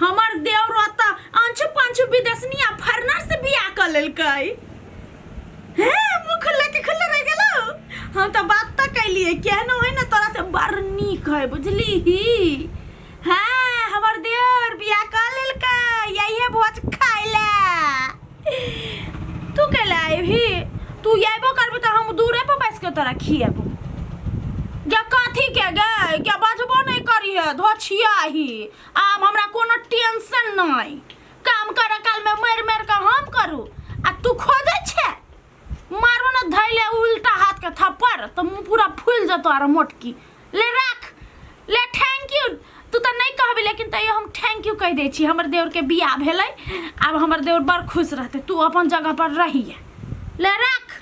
हमर देवर ओतऽ अंशु पंशु विदेशनी आ फरनर से बियाह कऽ लेलकै हे मुँह खुल्ला के खुल्ला रह गेलो हम तऽ बात तऽ कैलियै केहनो है ने तोरा से बड़ नीक है बुझली हाँ हमर देवर बियाह कऽ लेलकै यही भोज खाय ला तू कैला अयबही तू अयबो करबी तऽ हम दूरे पर बैस के तोरा खिएबो गे कथी के गे के बजबो नहीं करी है धोछियाही आब हमरा कोनो टेंशन नहीं काम करे काल में मारि मारि के हम करू आ तू खोजै छे मारो न धैले उल्टा हाथ के थप्पड़ तऽ मुँह पूरा फूलि जेतो आर मोटकी ले राख ले thank you तू तऽ नहीं कहबी लेकिन तैयो हम thank you कहि दै छी हमर देवर के बियाह भेलै आब हमर देवर बड़ खुश रहतै तू अपन जगह पर रहिए ले राख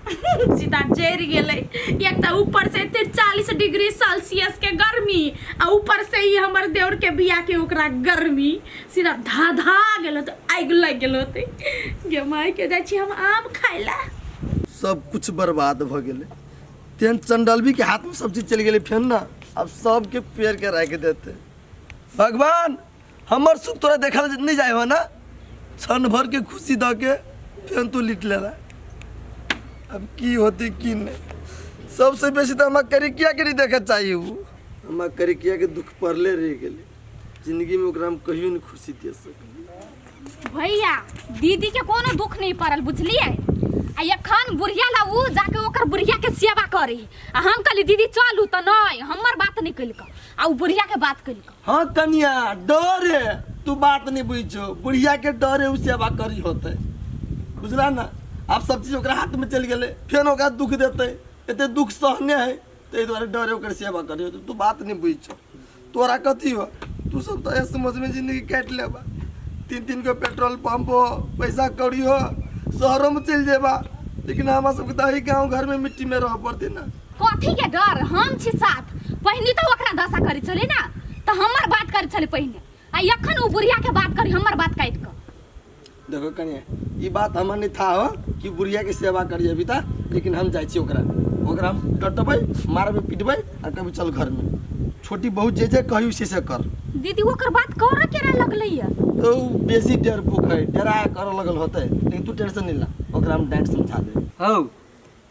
सीता जरि गेलै एक तऽ ऊपर से एते 40 डिग्री सेल्सियस के गर्मी आ ऊपर से ही हमर देवर के बियाह के ओकरा गर्मी सीधा धा धा गेल होतै आगि लागि गेल होतै गे माय के जाइ छी हम आम खाय ला सब कुछ बर्बाद भ गेलै तेहन चंडलबी के हाथ में सब चीज चलि गेलै फेन ना आब सबके पेड़ के राखि देतै भगवान हमर सुख तोरा देखल नहीं जाय हो ना क्षण भर के खुशी दऽ के फेन तू लिट लेला अब की होती की नहीं सबसे बेसी तऽ हमरा करिकिया के नहीं देखे चाहिए उ हमरा करिकिया के दुख पड़ले रहि गेलै जिंदगी में ओकरा हम कहियो नहीं खुशी दे सकली भैया दीदी के कोनो दुख नहीं पड़ल बुझलिए आ एखन बुढ़िया ला उ जाके ओकर बुढ़िया के सेवा करी आ हम कहली दीदी चलू तऽ नहीं हमर बात नहीं कलक आ उ बुढ़िया के बात कलक हाँ कनिया डर है तू बात नहीं बुझो बुढ़िया के डर है उ सेवा करी होते बुझला ना आब सब चीज ओकरा हाथ में चलि गेलै फेर ओकरा दुख देतै एते दुख सहने है ताहि दुआरे डरे ओकर सेवा करी होते तू बात नहीं बुझ तोरा कथी हो तू सब तो ऐसे मौज में जिंदगी काटि लेबा तीन तीन गो पेट्रोल पंप हो पैसा कौड़ी हो शहरों में चलि जेबा लेकिन हमरा सबके तऽ एही गाँव घर में मिट्टी में रह पड़तै ना कथी के डर हम छी साथ पहिने तऽ ओकरा दशा करै छलै ना तऽ हमर बात करै छलै पहिने आ एखन ओ बुढ़िया के बात करी हमर बात काटि कऽ देखो कनिया ई बात हमरा नहीं था हो कि बुढ़िया के सेवा करिए अभी तक लेकिन हम जाइ छी ओकरा ओकरा हम डटबै मारबै पिटबै आ कभी चल घर में छोटी बहुत जे जे कही उसी से कर दीदी ओकर बात करऽ केना लगलै या तो उ बेसी डरपोक है डरा करऽ लगल होतै लेकिन तू टेंशन नहीं ला ओकरा हम डांट समझा दे हौ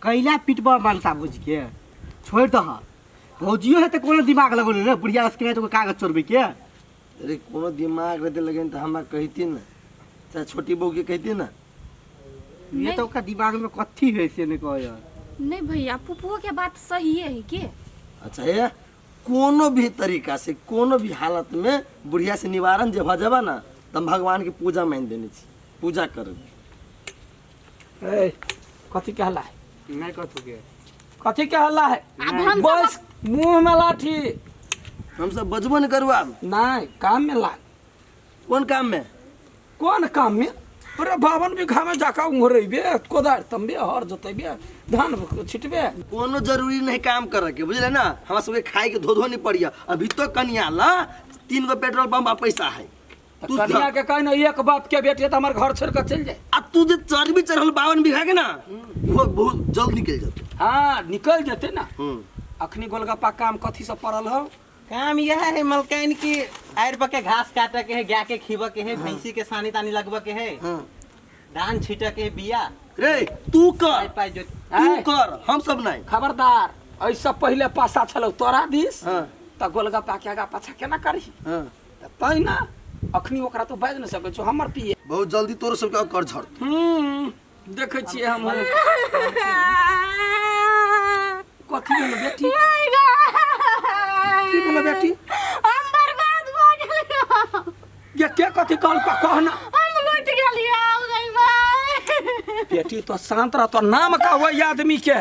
कैला पिटबह मनसा भुजके छोड़ि दह भौजियो है तऽ कोनो दिमाग लगौने ने बुढ़िया के तो कागज चोरबै के अरे कोनो दिमाग रहते लगे तऽ हमरा कहती ने चाहे छोटी बहू के कहती ने ये तो ओकरा दिमाग में कथी है से नहीं कह नहीं भैया फुफुओ के बात सही है के अच्छा ये कोनो भी तरीका से कोनो भी हालत में बुढ़िया से निवारण जे भऽ जेबा ना तऽ हम भगवान के पूजा मान देने छी पूजा करब ए कथी के हल्ला है नहीं कथू के कथी के हल्ला है आब हम सब बस मुंह में लाठी हम सब बजबो नहीं करू आब नहीं काम में लाग कोन काम में कोन काम में अरे बावन बीघा में जाकर उंघरेबे कोदारि तमबे हर जोतेबे धान छिटबे कोनो जरूरी नहीं काम करे के बुझले ना हमरा सबके खाए के धो धो नहीं पड़िया अभी तो कनिया ला तीन गो पेट्रोल पंप आ पैसा है त तू कनिया के कहि ना एक बाप के बेटी है त हमर घर छोड़ के चलि जाए आ तू जे चर्बी चढ़ल 52 बीघा के ना वो बहुत जल्द निकल जेतौ हाँ निकल जेते ना हम्म अखनी गोलगप्पा काम कथी से पड़ल हो काम यह है मलकाइन की आयर पर के घास काटे के है गाय के खीबे के है भैंसी के सानी तानी लगबे के है हाँ धान छीटे के है बिया रे तू कर पाई पाई जो तू कर हम सब नहीं खबरदार ऐसा पहिले पासा छलौ तोरा दिस हाँ त गोलगप्पा के आगा पाछा केना करही हाँ त तै ना अखनी ओकरा तो बाजि नहि सकै छौ हमर पिए बहुत जल्दी तोरो सबके अकर झड़ देखै छियै हम कथी भेल बेटी की भेल बेटी हम बर्बाद भऽ गेलियै ये के कथी कहल कह ना हम लुटि गेलियै आउ गई माय बेटी तो शांत रह तो नाम का वही आदमी के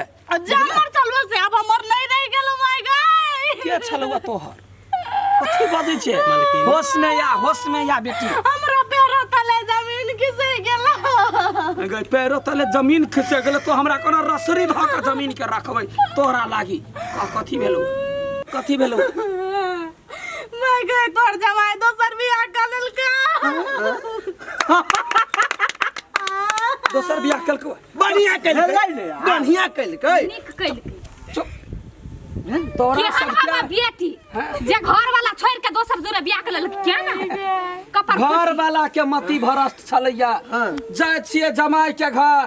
जानवर चलबो से आब हमर नहीं रहि गेलो माय गाय के छलुआ तोहर कथी बजै छै होश में या होश में या बेटी हमरा पैरो तले जमीन खिसै गेलो गई पैरो तले जमीन खिसै गेलै तो हमरा कोना रसरी धऽ के जमीन के रखबै तोहरा लागी आ कथी भेलौ कथी भेलौ माय गई तोहर जमाई दोसर बियाह कर लेलका। दोसर बियाह केलकै। बढ़िया केलकै, बढ़िया केलकै, नीक केलकै। चुप तोरा केहन सब हवा बेटी जे घर वाला छोड़ के दोसर जोरे बियाह कर लेलक, क्या ना कपार घर वाला के मति भ्रष्ट छलैया। जाइ छियै जमाई के घर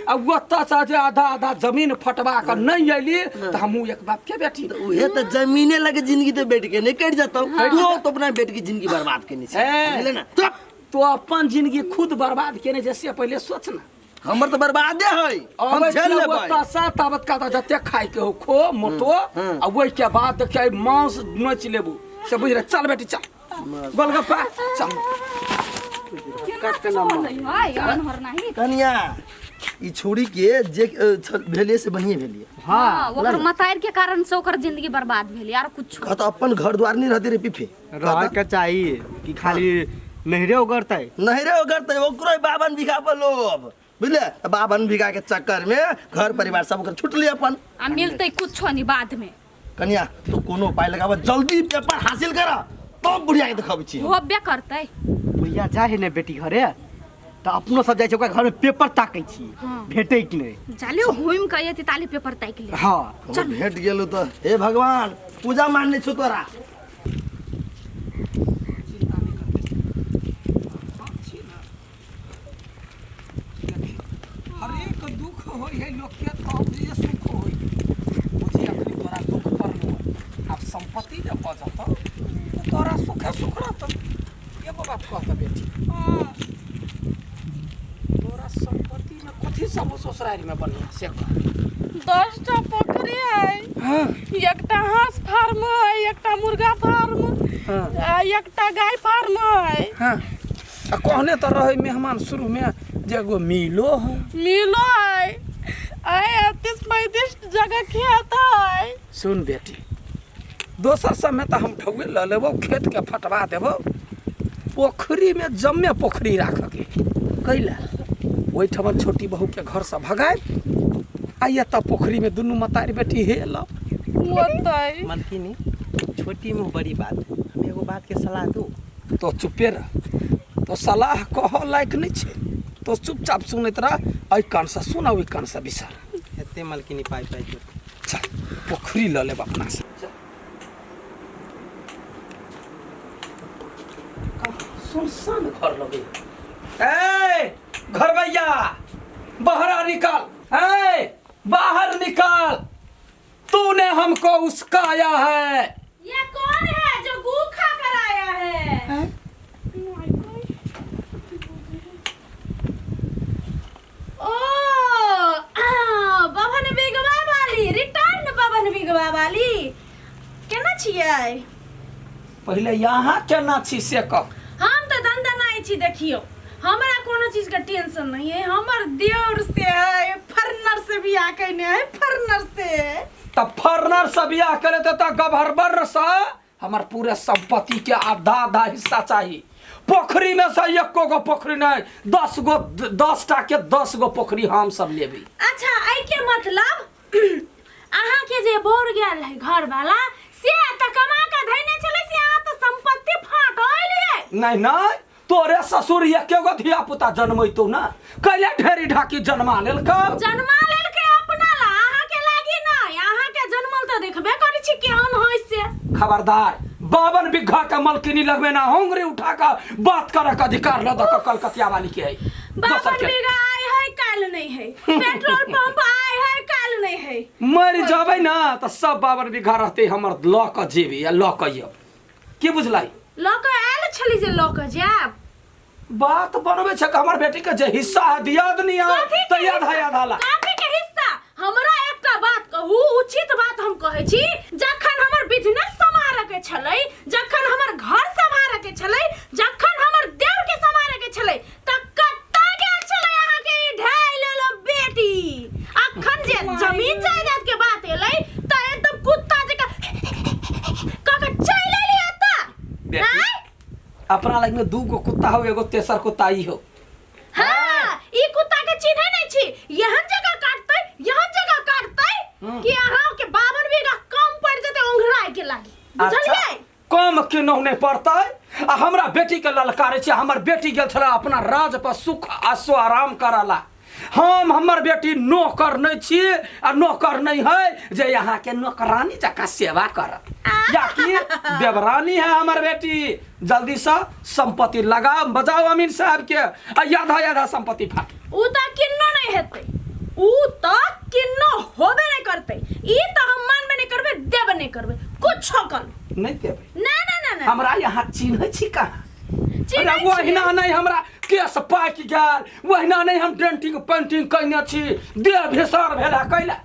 आ ओतऽ से जे आधा आधा जमीन फटवा के नहीं अयली तऽ हमहूँ एक बाप के बेटी। उहे तऽ जमीने लगे जिंदगी तो बेटी के नहीं कटि जतौ, तू तो अपना बेटी के जिंदगी बर्बाद केने छै, बुझले ना? चुप, तो अपन जिंदगी खुद बर्बाद केने छै से पहिले सोच ना। हमर तऽ बर्बादे है, हम अबै झेल छियै लेबै। ओतऽ से ताबत का तऽ जते खाय के हो खो मोटो, आ ओहि के बाद देखियै मांस नोचि लेबू से बुझ रे। चल बेटी चल, गोलगप्पा चल। केना चलै है अनहर नाही। कनिया ई छोड़ी के जे भेलिए से बढ़िए भेलिए। हाँ, ओकर मतार के कारण से ओकर जिंदगी बर्बाद भेल यार। कुछ कहता अपन घर द्वार नहीं रहते रे पीफे रह के चाहिए कि खाली नहरे ओगरतै? नहरे ओगरतै, ओकरो 52 बीघा पर लोभ, बुझले? 52 बीघा के चक्कर में घर परिवार सब ओकर छुटली अपन, आ मिलतै कुछो नहीं बाद में। कनिया तो कोनो उपाय लगाब, जल्दी पेपर हासिल कर तब बुढ़िया के देखबै छी। होबे करतै। बुढ़िया जाइ है ने बेटी घरे तऽ अपनो सब जाइ छै ओकरा घर में पेपर ताकै छी भेटै कि नहि। जाले घूम के अयती ताली पेपर ताकि ले। हाँ चल भेट गेलौ तऽ हे भगवान पूजा मानने छौ तोरा। हरेक दुख होइ है लोक के तब जे सुख होइ। बुझी अखनी तोरा दुख पड़लो, आब संपत्ति जे भऽ जतौ तऽ तोरा सुखे सुख रहतौ। एगो बात कहतौ बेटी, तोरा संपत्ति में कथी सब ससुरारी में बढ़िया से कह। 10टा पोखरी है, एकटा हंस फार्म है, एकटा मुर्गा फार्म, एकटा गाय फार्म है। हाँ आ कहने तऽ रहै मेहमान शुरू में जे एगो मिलो है। मिलो है, आय 30-35 जगह खेत है। सुन बेटी, दोसर समय तऽ हम ठौए लऽ लेबौ, खेत के फटवा देबौ, पोखरी में जम्मे पोखरी राखके कैला ओहिठाम छोटी बहू के घर से भगाय आ एतऽ पोखरी में दुनू मतारी बेटी हेलब। होतै। मलकिनी छोटी मुँह बड़ी बात, हम एगो बात के सलाह दू। तो चुपे रह, तो सलाह कह लायक नहीं छै, तो चुपचाप सुनैत रह, एहि कान से सुन ओहि कान से बिसर। एते मलकिनी पाइ पाइ जोड़। चल पोखरी लऽ लेब अपना से। सुनसान घर लगे। ए घरवैया बाहर निकाल, ए बाहर निकाल, तूने हमको उसकाया है। ये कौन है जो गू खा कर आया है? ओ बभन बिगवा वाली, रिटर्न बभन बिगवा वाली, केना छियै? पहिले यहाँ केना छी से कह। हम तऽ दनदनाइ छी, देखियौ हमरा कोनो चीज के टेंशन नहीं है। हमर देवर से है, फरनर से बियाह कयने है, फरनर से। तऽ फरनर से बियाह करे तऽ गभरबर से हमर पूरे संपत्ति के आधा आधा हिस्सा चाही। पोखरी में से एको गो पोखरी नहीं, 10 गो 10 टा के 10 गो पोखरी हम सब लेबी। अच्छा एहि के मतलब अहाँ के जे बोर गेल है घर वाला से तऽ कमा के धैने छलै, से अहाँ तऽ संपत्ति फाटल नहीं नहीं, तोरे ससुर एके गो धिया पुता जन्मैतौ ना, कैले ढेरी ढाकी जन्मा लेलकौ? जन्मा लेलकै अपना ला, अहाँ के लागी नहीं। अहाँ के जन्मल तऽ देखबे करै छी केहन होइ से। खबरदार, 52 बीघा के मलकिनी लगबे ना, होंगरी उठा के बात करे के अधिकार ल दक कलकतिया वाली के है। 52 बीघा आय है काल नहीं है, पेट्रोल पंप आय है काल नहीं है। मर जाबै ना तऽ सब 52 बीघा रहते हमर, ल के जेबी या ल के अयब। की बुझलाई? ल के आयल छली जे ल के जायब। बात बनबै छै हमर बेटी के जे हिस्सा है दिया दनी कथी तऽ आधा आधा ला। कथी के हिस्सा? हमरा एकटा बात कहू, उचित बात हम कहै छी, जखन हमर बिजनेस सम्हारऽ के छलै, जखन हमर घर सम्हारऽ के छलै, जखन हमर देवर के सम्हारऽ के छलै, तऽ कतऽ गेल छलै अहाँ के ई ढाई लेलो बेटी? अखन जे जमीन जायदाद के बात एलै तऽ एकदम कुत्ता जकाँ कऽ के चलि एली एतऽ। बेटी, अपना लग में 2 गो कुत्ता हो, एगो तेसर कुत्ता ई हो। हाँ, ई कुत्ता के चिन्है नहीं छी, यहन जगह काटतै, यहन जगह काटतै कि अहाँ के 52 बीघा कम पड़ जेतै ओंघराय के लागी, बुझलियै? कम कि के नहुने पड़तै आ हमरा बेटी के ललकारै छै। हमर बेटी गेल छलै अपना राज पर सुख आ सो आराम करला। हम हमर बेटी नौकर नहीं छी आ नौकर नहीं है जे यहाँ के नौकरानी जकाँ सेवा करत या कि देवरानी है हमर बेटी। जल्दी से संपत्ति लगाओ बजाओ अमीन साहब के आ आधा आधा संपत्ति फाट। उ त किन्नो नहीं हेतै, उ त किन्नो होबे नहीं करतै। ई त हम मानबे नहीं करबै, देबे नहीं करबै, कुछो कर नहीं देबै। ना ना ना ना, हमरा यहाँ चिन्है छी कहाँ? चिन्है अरे ओहिना नहीं हमरा केस पाकि गेल, ओहिना नहीं हम डेंटिंग पेंटिंग कयने छी, देह भेसर भेल है कैला।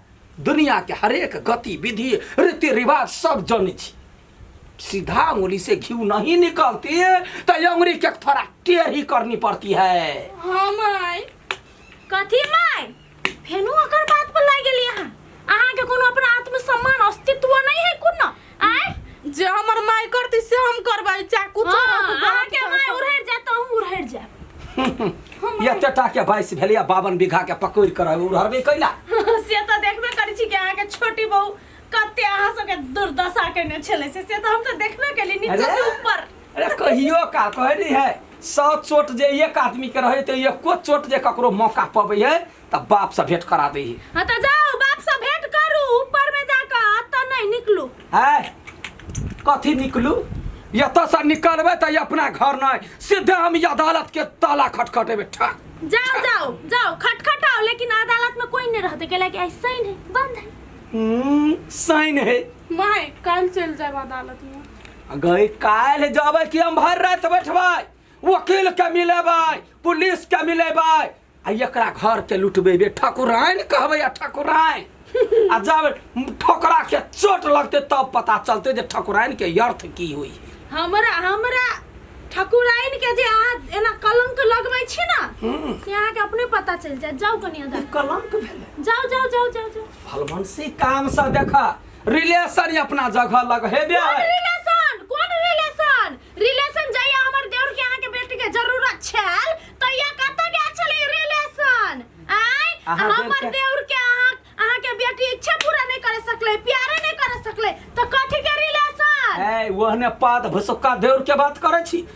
दुनिया के हरेक गतिविधि रीति रिवाज सब जनै छी। सीधा उंगली से घी नहीं निकलती तो अंगुरी के थोड़ा टेढ़ी करनी पड़ती है। हाँ माय। कथी माय? फेनु ओकर बात पर लागि गेली अहाँ। अहाँके कोनो अपना आत्मसम्मान अस्तित्व नहीं है कोनो? आय जे हमर माय करती से हम करबै, चाहे कुछो हाँ, रहतै, अहाँके माय उड़हरि जायत तऽ अहूँ उड़हरि जायब। एते टा के बाइस भेलिया 52 बीघा के पकड़ि कर उड़हरबे कैला। से तऽ देखबे करै छी कि अहाँके छोटी बहू कते अहाँ सबके दुर्दशा केने छलै, से तऽ हम तऽ देखबे केली नीचा से ऊपर। अरे कहियो का कहै नहीं है, 100 चोट जे एक आदमी के रहे तो एको चोट जे ककरो मौका पबै है तऽ बाप से भेंट करा दै है। हाँ तऽ जाउ बाप से भेंट करू, ऊपर में जाकऽ एतऽ नहीं निकलू। है कथी निकलू? एतऽ से निकलबै तऽ अपना घर नहीं, सीधे हम अदालत के ताला खटखटेबै ठक। जाओ जाओ जाओ खटखटाओ, लेकिन अदालत में कोई नहीं रहते, कैला कि ऐसा ही नहीं बंद है। साइन है। माय काल्हि चलि जायब अदालत में। गई काल्हि जबै कि हम भरि राति बैठबै, वकील के मिलेबै, पुलिस के मिलेबै आ एकरा घर के लुटबेबै, ठकुराइन कहबै आ ठकुराइन। आ जब ठोकरा के चोट लगते तब पता चलते जे ठकुराइन के अर्थ की हुई। हमरा हमरा ठकुराइन के जे अहाँ एना कलंक लगबै छी ना, से अहाँके अपने पता चलि जायत। जाउ कनी अदालत। कलंक भेलै। जाउ जाउ जाउ जाउ जाउ। भलमनसी काम से देखा रिलेशन अपना जगह लग हेबे। कोन रिलेशन? कोन रिलेशन? रिलेशन जहिया हमर देवर के अहाँके बेटी के जरूरत छल तहिया कतऽ गेल छलै रिलेशन? आय अहाँ देवर हमर के- देवर के अहाँ अहाँके बेटी इच्छा पूरा नहीं करे सकलै, प्यारे नहीं करे सकलै, तऽ कथी के रिलेशन? ए ओहने पात भुसुक्का देवर के बात करै छी।